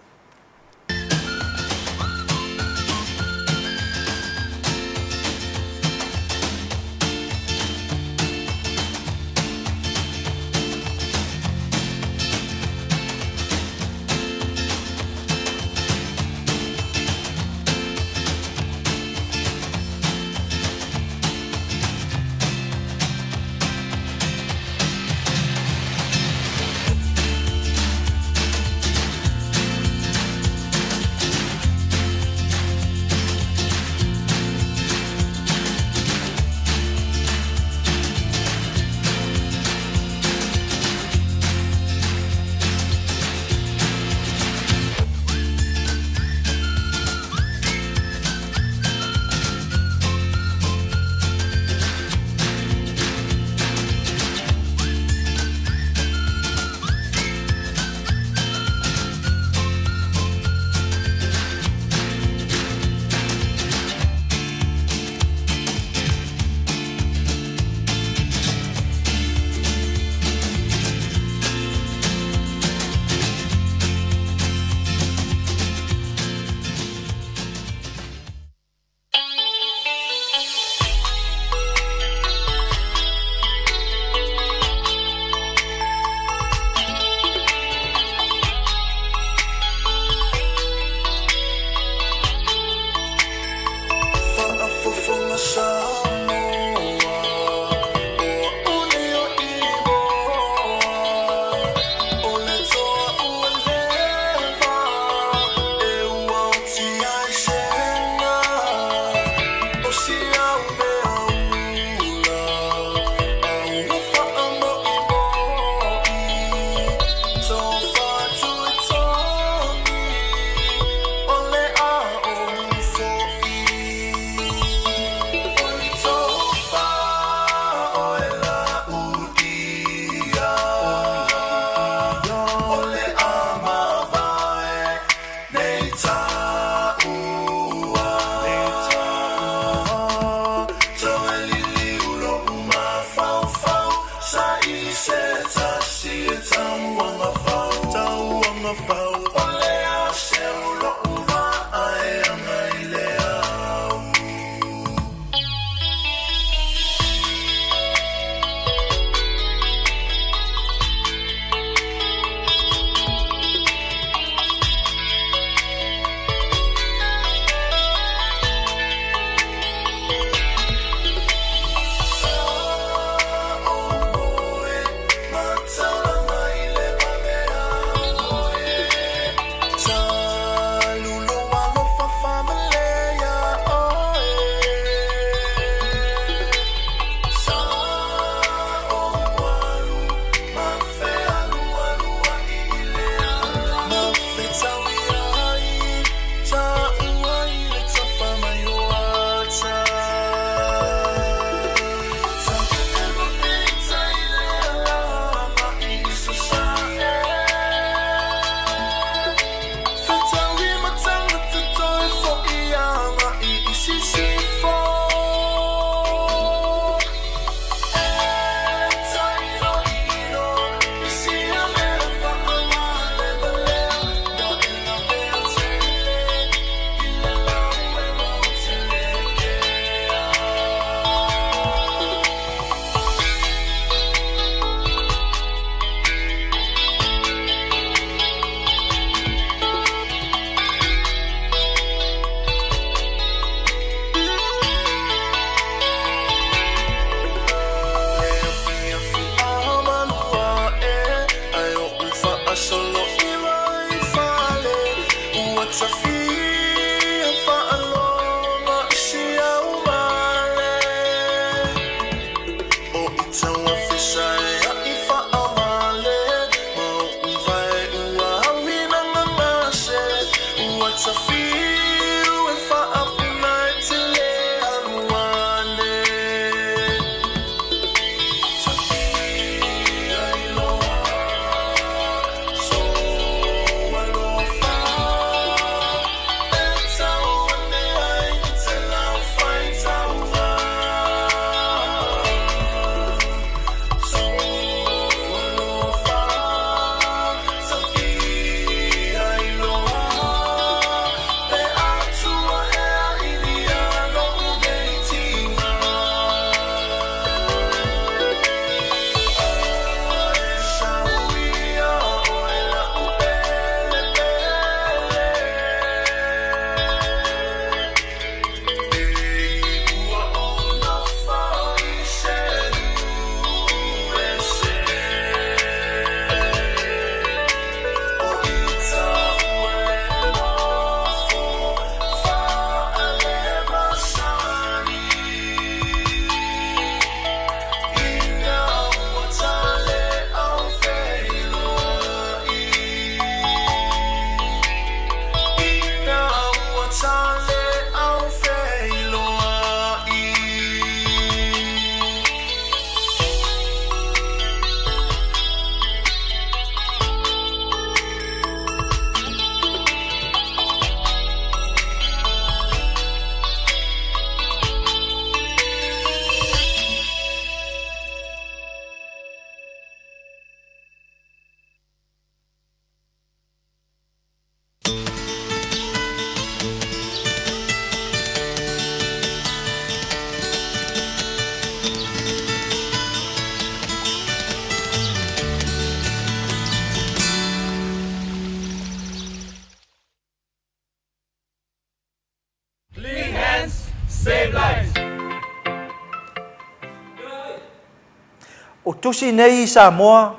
O tusi nei i Samoa,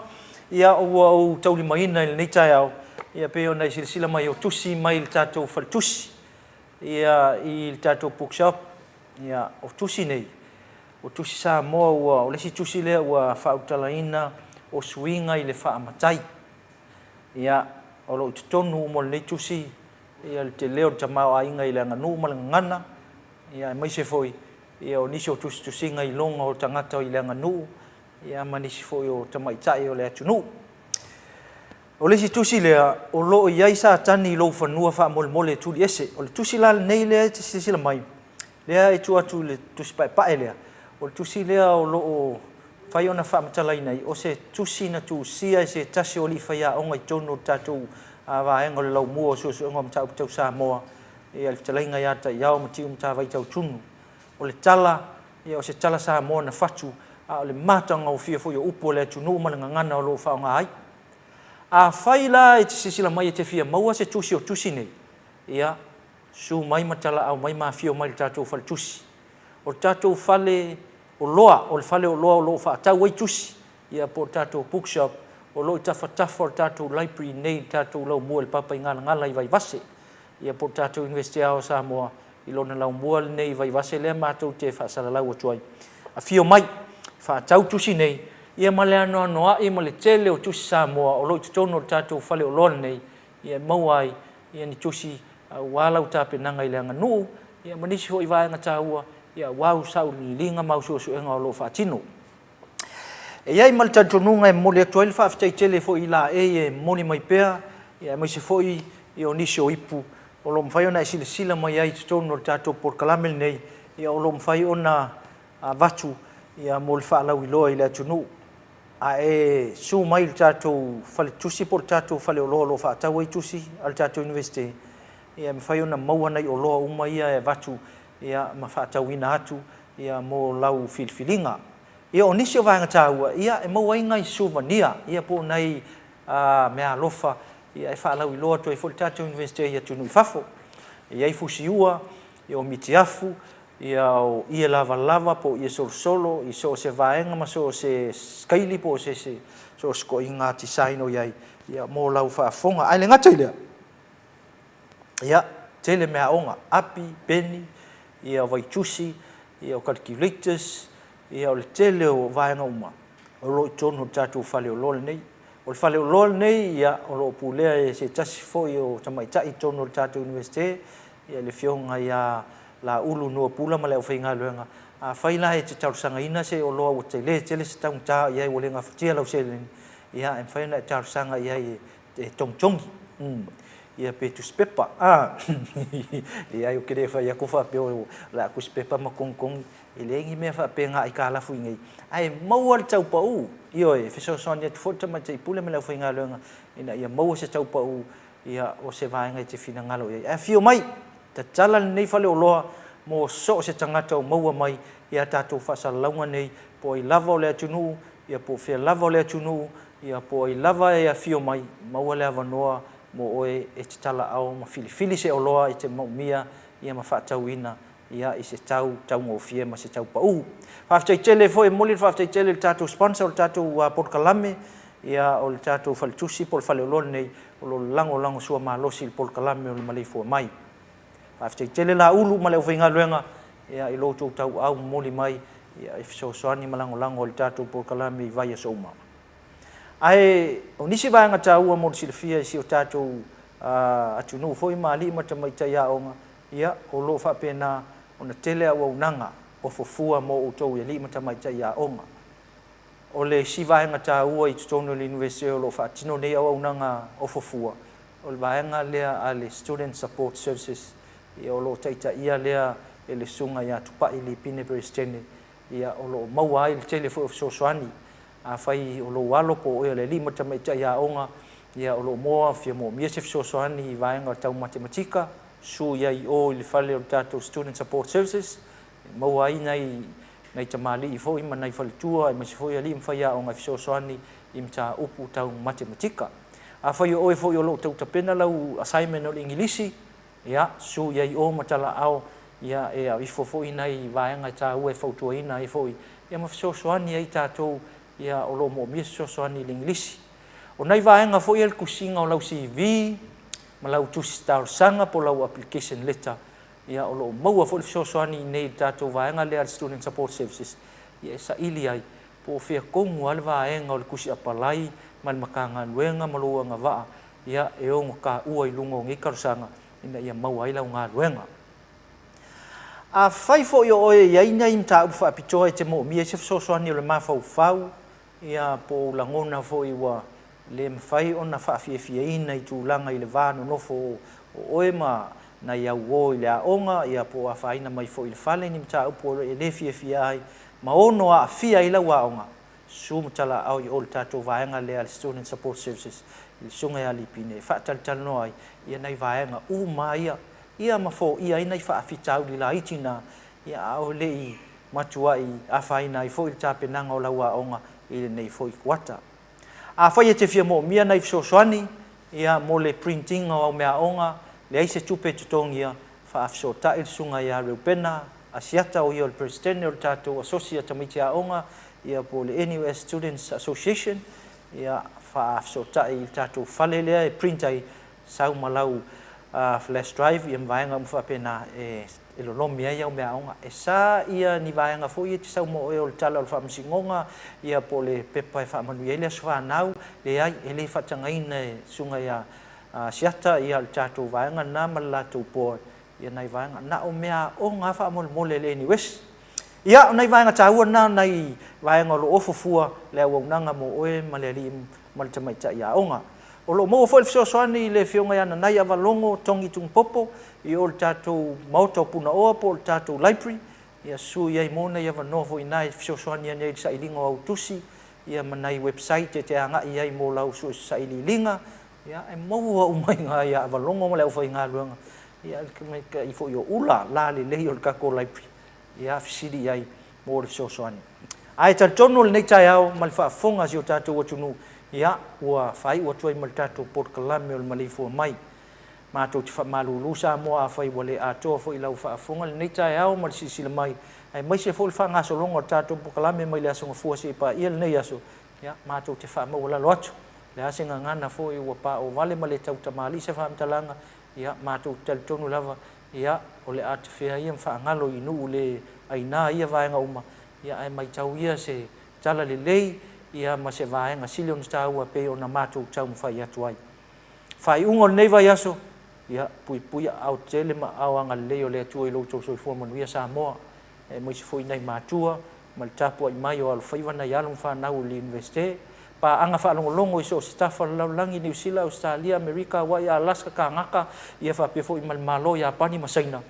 ia ua ou taulimaina i lenei taeao, ia pei ona e silasila mai o tusi mai le tatou faletusi, ia i le tatou bookshop, ia o tusi nei, o tusi Samoa ua, o le isi tusi lea ua faaulutalaina o suiga i le faamatai. Ia, o lo o i totonu uma o lenei tusi, ia le tele o le tamaoaiga i le aganuu ma le gagana, ia aemaise foi ia o nisi o tusitusiga iloga o tagata i le aganuu, ia ma nisi foi o tamaitai o le atunuu. O le isi tusi lea, o lo o i ai Satani i lou fanua faamolemole e tuli ese. O le tusi la lenei lea e te silasila mai, lea e tuu atu i le tusi paepae lea, o le tusi lea o lo o fai ona faamatalaina ai, o se tusi na tusia e se tasi o alii faiaoga i totonu o le tatou vaega o le Laumua o Suesuega o Mataupu Tau Samoa, ia le fetalaiga ia Taiao Matiu Matavai Tautunu. O le tala, ia o se tala Samoa na fatu, a o le matagofie foi o upu a le atunuu ma le gagana o lo o faaaoga ai. Afai la e te silasila mai e te fia maua se tusi o tusi nei, ia, susu mai ma talaau mai ma afio mai i le tatou faletusi. O le tatou fale oloa, o le fale oloa o lo o faatau ai tusi, ia po o le tatou bookshop, o lo o i tafatafa o le tatou library i inei i le tatou laumua i le Papaigalagala i Vaivase, ia po o le tatou Iunivesite Ao o Samoa i lona laumua lenei i Vaivase lea matou te faasalalau atu ai. Afio mai, faatau tusi nei, ia ma le anoanoai ma le tele o tusi Samoa o lo o i totonu o le tatou faleoloa lenei, ia e maua ai ia ni tusi aua lau tapenaga i le aganuu, ia ma nisi foi vaega taua, ia aua au sailiiliga ma au suesuega o lo o faatino. E i ai ma le talitonuga e momoli atu ai le faafetai tele foi i laei e momoli mai pea, ia aemaise foi ia o nisi o ipu o lo o mafai ona e silasila mai ai i totonu o le tatou polokalame lenei, ia o lo o mafai ona avatu ia mo le faalauiloa i le atunuu. A e susu mai i le tatou faletusi po o le tatou faleoloa o lo o faatau ai tusi a le tatou Iunivesite, ia e mafai ona maua nai oloa uma ia e avatu ia ma faatauina atu ia mo lau filifiliga. Ia o nisi o vaega taua, ia e maua ai nai souvenir ia po o nai meaalofa ia e faalauiloa atu ai foi le tatou Iunivesite i atunuu i fafo. E i ai fusiua, ia o mitiafu, ia o ie lavalava po o ie solosolo i so o se vaega ma so o se skaili po o se so o se koiga design o i ai ia mo lau faafofoga. Ae le gata i lea, Ia, tele meaaoga, api, peni, ia vaitusi, ia o calculators, ia o le tele o vaega uma o lo o i totonu o le tatou faleoloa lenei. O le faleoloa lenei, ia, o lo o pulea e se tasi foi o tamaitai i totonu o le tatou Iunivesite, ia le Afioga ia Laulu Nuapula ma le aufaigaluega. Afai la e te talosagaina se oloa ua tele tele se taugata i ai ua le gafatia lau seleni, ia, e mafai ona e talosaga i ai e togitogi, ia pe tusipepa. Leai, ou te le fai atu faapea o le a tusipepa ma togitogi, e leai ni mea faapena aitalafu i inei, ae maua le tau pau, ioe, e fesoasoani atu foi le Tamaitai Pule ma le aufaigaluega ina ia maua se tau pau ia, o se vaega e te finagalo i ai. Ae afio mai, tatala lenei faleoloa mo so o se tagata o maua mai i a tatou faasalalauga nei, po o ai lava o le atunuu, ia po o fea lava o le atunuu, ia po o ai lava e afio mai, maua le avanoa mo oe e te talaao ma filifili se oloa e te maumia ia ma faatauina ia i se tau taugofie ma se tau pau. Faafetai tele foi, e momoli le faafetai tele i le tatou sponsor o le tatou polokalame, ia o le tatou faletusi po o le faleoloa lenei o lo o lagolagosua malosi i le polokalame o le maleifua mai. Faafetai tele Laulu ma le aufaigaluega ia i lo outou tauau momoli mai ia e fesoasoani ma lagolago i le tatou polokalame i vaiaso uma. Ae o nisi vaega taua mo le silafia i si o tatou atunuu foi ma alii ma tamaitai aoga, ia o lo o faapena ona tele auaunaga ofofua mo outou i alii ma tamaitai aoga. O le isi vaega taua i totonu o le Iunivesite o lo o faatino nei auaunaga ofofua, o le vaega lea a le Student Support Services, ia o lo o taitaia lea e le Susuga ia Tupai Lipine Peresetene, ia o lo o maua ai le tele foi o fesoasoani. Afai o lou alo po o oe o le alii ma le tamaitai aoga, ia o lo o moa fia moomia se fesoasoani i vaega tau matematika, susu i ai i o i le fale o le tatou Student Support Services, e maua ai nai nai tamalii foi ma nai faletua aemaise foi alii ma faiaoga e fesoasoani i mataupu tau matematika. Afai o oe foi o lo o tau tapena lau assignment o le Igilisi, ia, susu i ai i o ma talaao, ia, e aveifo foi nai vaega e taua e fautuaina ai foi, ia ma fesoasoani ai tatou, ia, o lo o moomia se fesoasoani i le Igilisi. O nai vaega foi ia le tusiga o lau CV ma lau tusi talosaga po o lau application letter, ia o lo o maua foi le fesoasoani i inei i le tatou vaega lea a le Student Support Services, ia e saili ai po o fea tonu lava le vaega o le tusi apalai ma le Matagaluega ma lou agavaa ia e ono taua i luga o nei talosaga ina ia maua ai lau galuega. Afai foi o oe e i ai nai mataupu faapitoa e te moomia ai se fesoasoani o le mafaufau ia po o ou lagona foi ua le mafai ona faafiafiaina i tulaga i le va nonofo o oe ma nai au uo i le aoga ia po o afaina mai foi i le fale ni mataupu e le fiafia ai ma ono aafia ai lau aoga, susu ma talaau i o i le tatou vaega lea a le Student Support Services i le Susuga ia Lipine e faatalatalanoa ai ia nai vaega uma ia ia ma foia ai nai faafitauli laiti na ia a o le i matuai afaina ai foi le tapenaga o lau aoga i lenei foi kuata. Afai e te fia moomia nai fesoasoani ia mo le print ina o au meaaoga, leai se tupe e totogia, faafesootai le Susuga ia Reupena Asiata o ia o le Peresetene o le tatou Asosi a Tamaiti Aoga ia po o le NUS Students Association, ia faafesootai i le tatou fale lea e print ai, sau ma lau flash drive ia ma vaega uma faapena e e lolomi ai au meaaoga. E sa ia ni vaega foi ia e te sau ma oe o le tala o le faamasinoga ia po o le pepa e faamanuia ai le aso fanau, leai, e le faatagaina e Susuga ia Asiata ia le tatou vaega lena ma le latou board ia nai vaega. Na o meaaoga lava faamolemole a le NUS. Ia, o nai vaega taua na, o nai vaega o lo o ofo fua le auaunaga mo oe ma le alii ma le tamaitai aoga. O lo o maua foi le fesoasoani i le Afioga ia Nanai Avalogo Togi Tunupopo i o i le tatou Maota o Punaoa po o le tatou Library, ia susu i ai mo nai avanoa foi i ina e fesoasoani ane ai i le sailiga o au tusi ia ma nai website e te agai i ai mo lau sailiiliga, ia e maua uma i ina ia Avalogo ma le aufaigaluega, ia le tamaitai foi o Ula, lalelei o le tatou library, ia fesili i ai mo le fesoasoani. Ae talitonu o lenei taeao ma le faafofoga a si o tatou atunuu, ia, ua faaiu atu ai ma le tatou polokalame o le maleifua mai. Matou te faamalulu Samoa afai ua le atoa foi lau faafofoga i lenei taeao ma le silasila mai, aemaise foi le faagasologa o le tatou polokalame mai le Aso Gafua seia paia lenei aso, ia, matou te faamaualalo atu. O le a se gagana foi ua paovale ma le tautamalii se faamatalaga, Ia, matou te talitonu lava, ia, o le a tafea ia ma faagalo i nuu le aina ia vaega uma, ia, ae matau ia se tala lelei, ia, ma se vaega sili ona taua e pei ona matou taumafai atu ai. Faaiuga o lenei vaiaso, ia, puipui aao tele ma aao agalelei o le Atua i lo outou soifua manuia Samoa, aemaise foi nai matua ma le tapuai mai o alofaiva nai alo ma fanau o le Iunivesite, paaga faalogologo i so o se tafa o le lalolagi, Niu Sila, Ausetalia, Amerika, Hawaii, Alaska, Kanaka, ia faapea foi ma le Malo o Iapani ma Saina.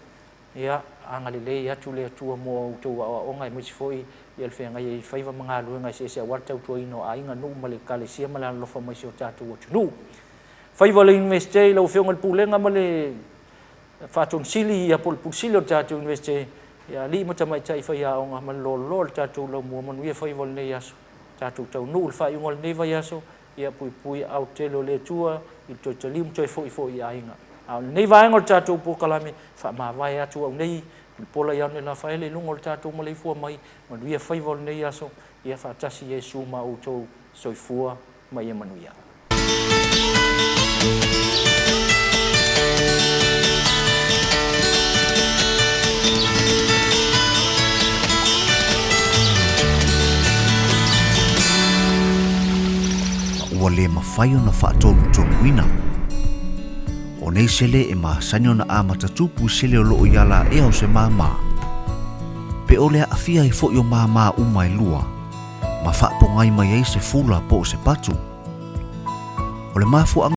Ia agalelei atu le Atua mo a outou aoaoga aemaise foi ia le feagai ai i faiva ma galuega eseese aua le tautuaina o aiga, nuu ma le Ekalesia ma le alolofa mai si o tatou atunuu. Faiva o le Iunivesite i lau Afioga i le Pulega ma le Faatonu Sili ia po o le Pule Sili o le tatou Iunivesite, ia alii ma tamaitai faiaoga ma le loaloa o le tatou laumua, manuia faiva o lenei aso. Tatou taunuu i le faaiuga o lenei vaiaso, ia puipui aao tele o le Atua i le toe taliu ma toe foi foi i aiga. A o lenei vaega o le tatou polokalame, faamavae atu au nei, Mulipola Ioane Lafaele i luga o le tatou maleifua mai, manuia faiva o lenei aso, ia faatasi Iesu ma outou. Soifua ma ia manuia. Ma ua le mafai ona faatonutonuina. O nei sele e masani ona amata tupu i sele o loo i ala ea o se māmā. Pe o le aafia ai foi o māmā uma e lua, ma faapogai mai ai se fula po o se patu. O le mafuaaga.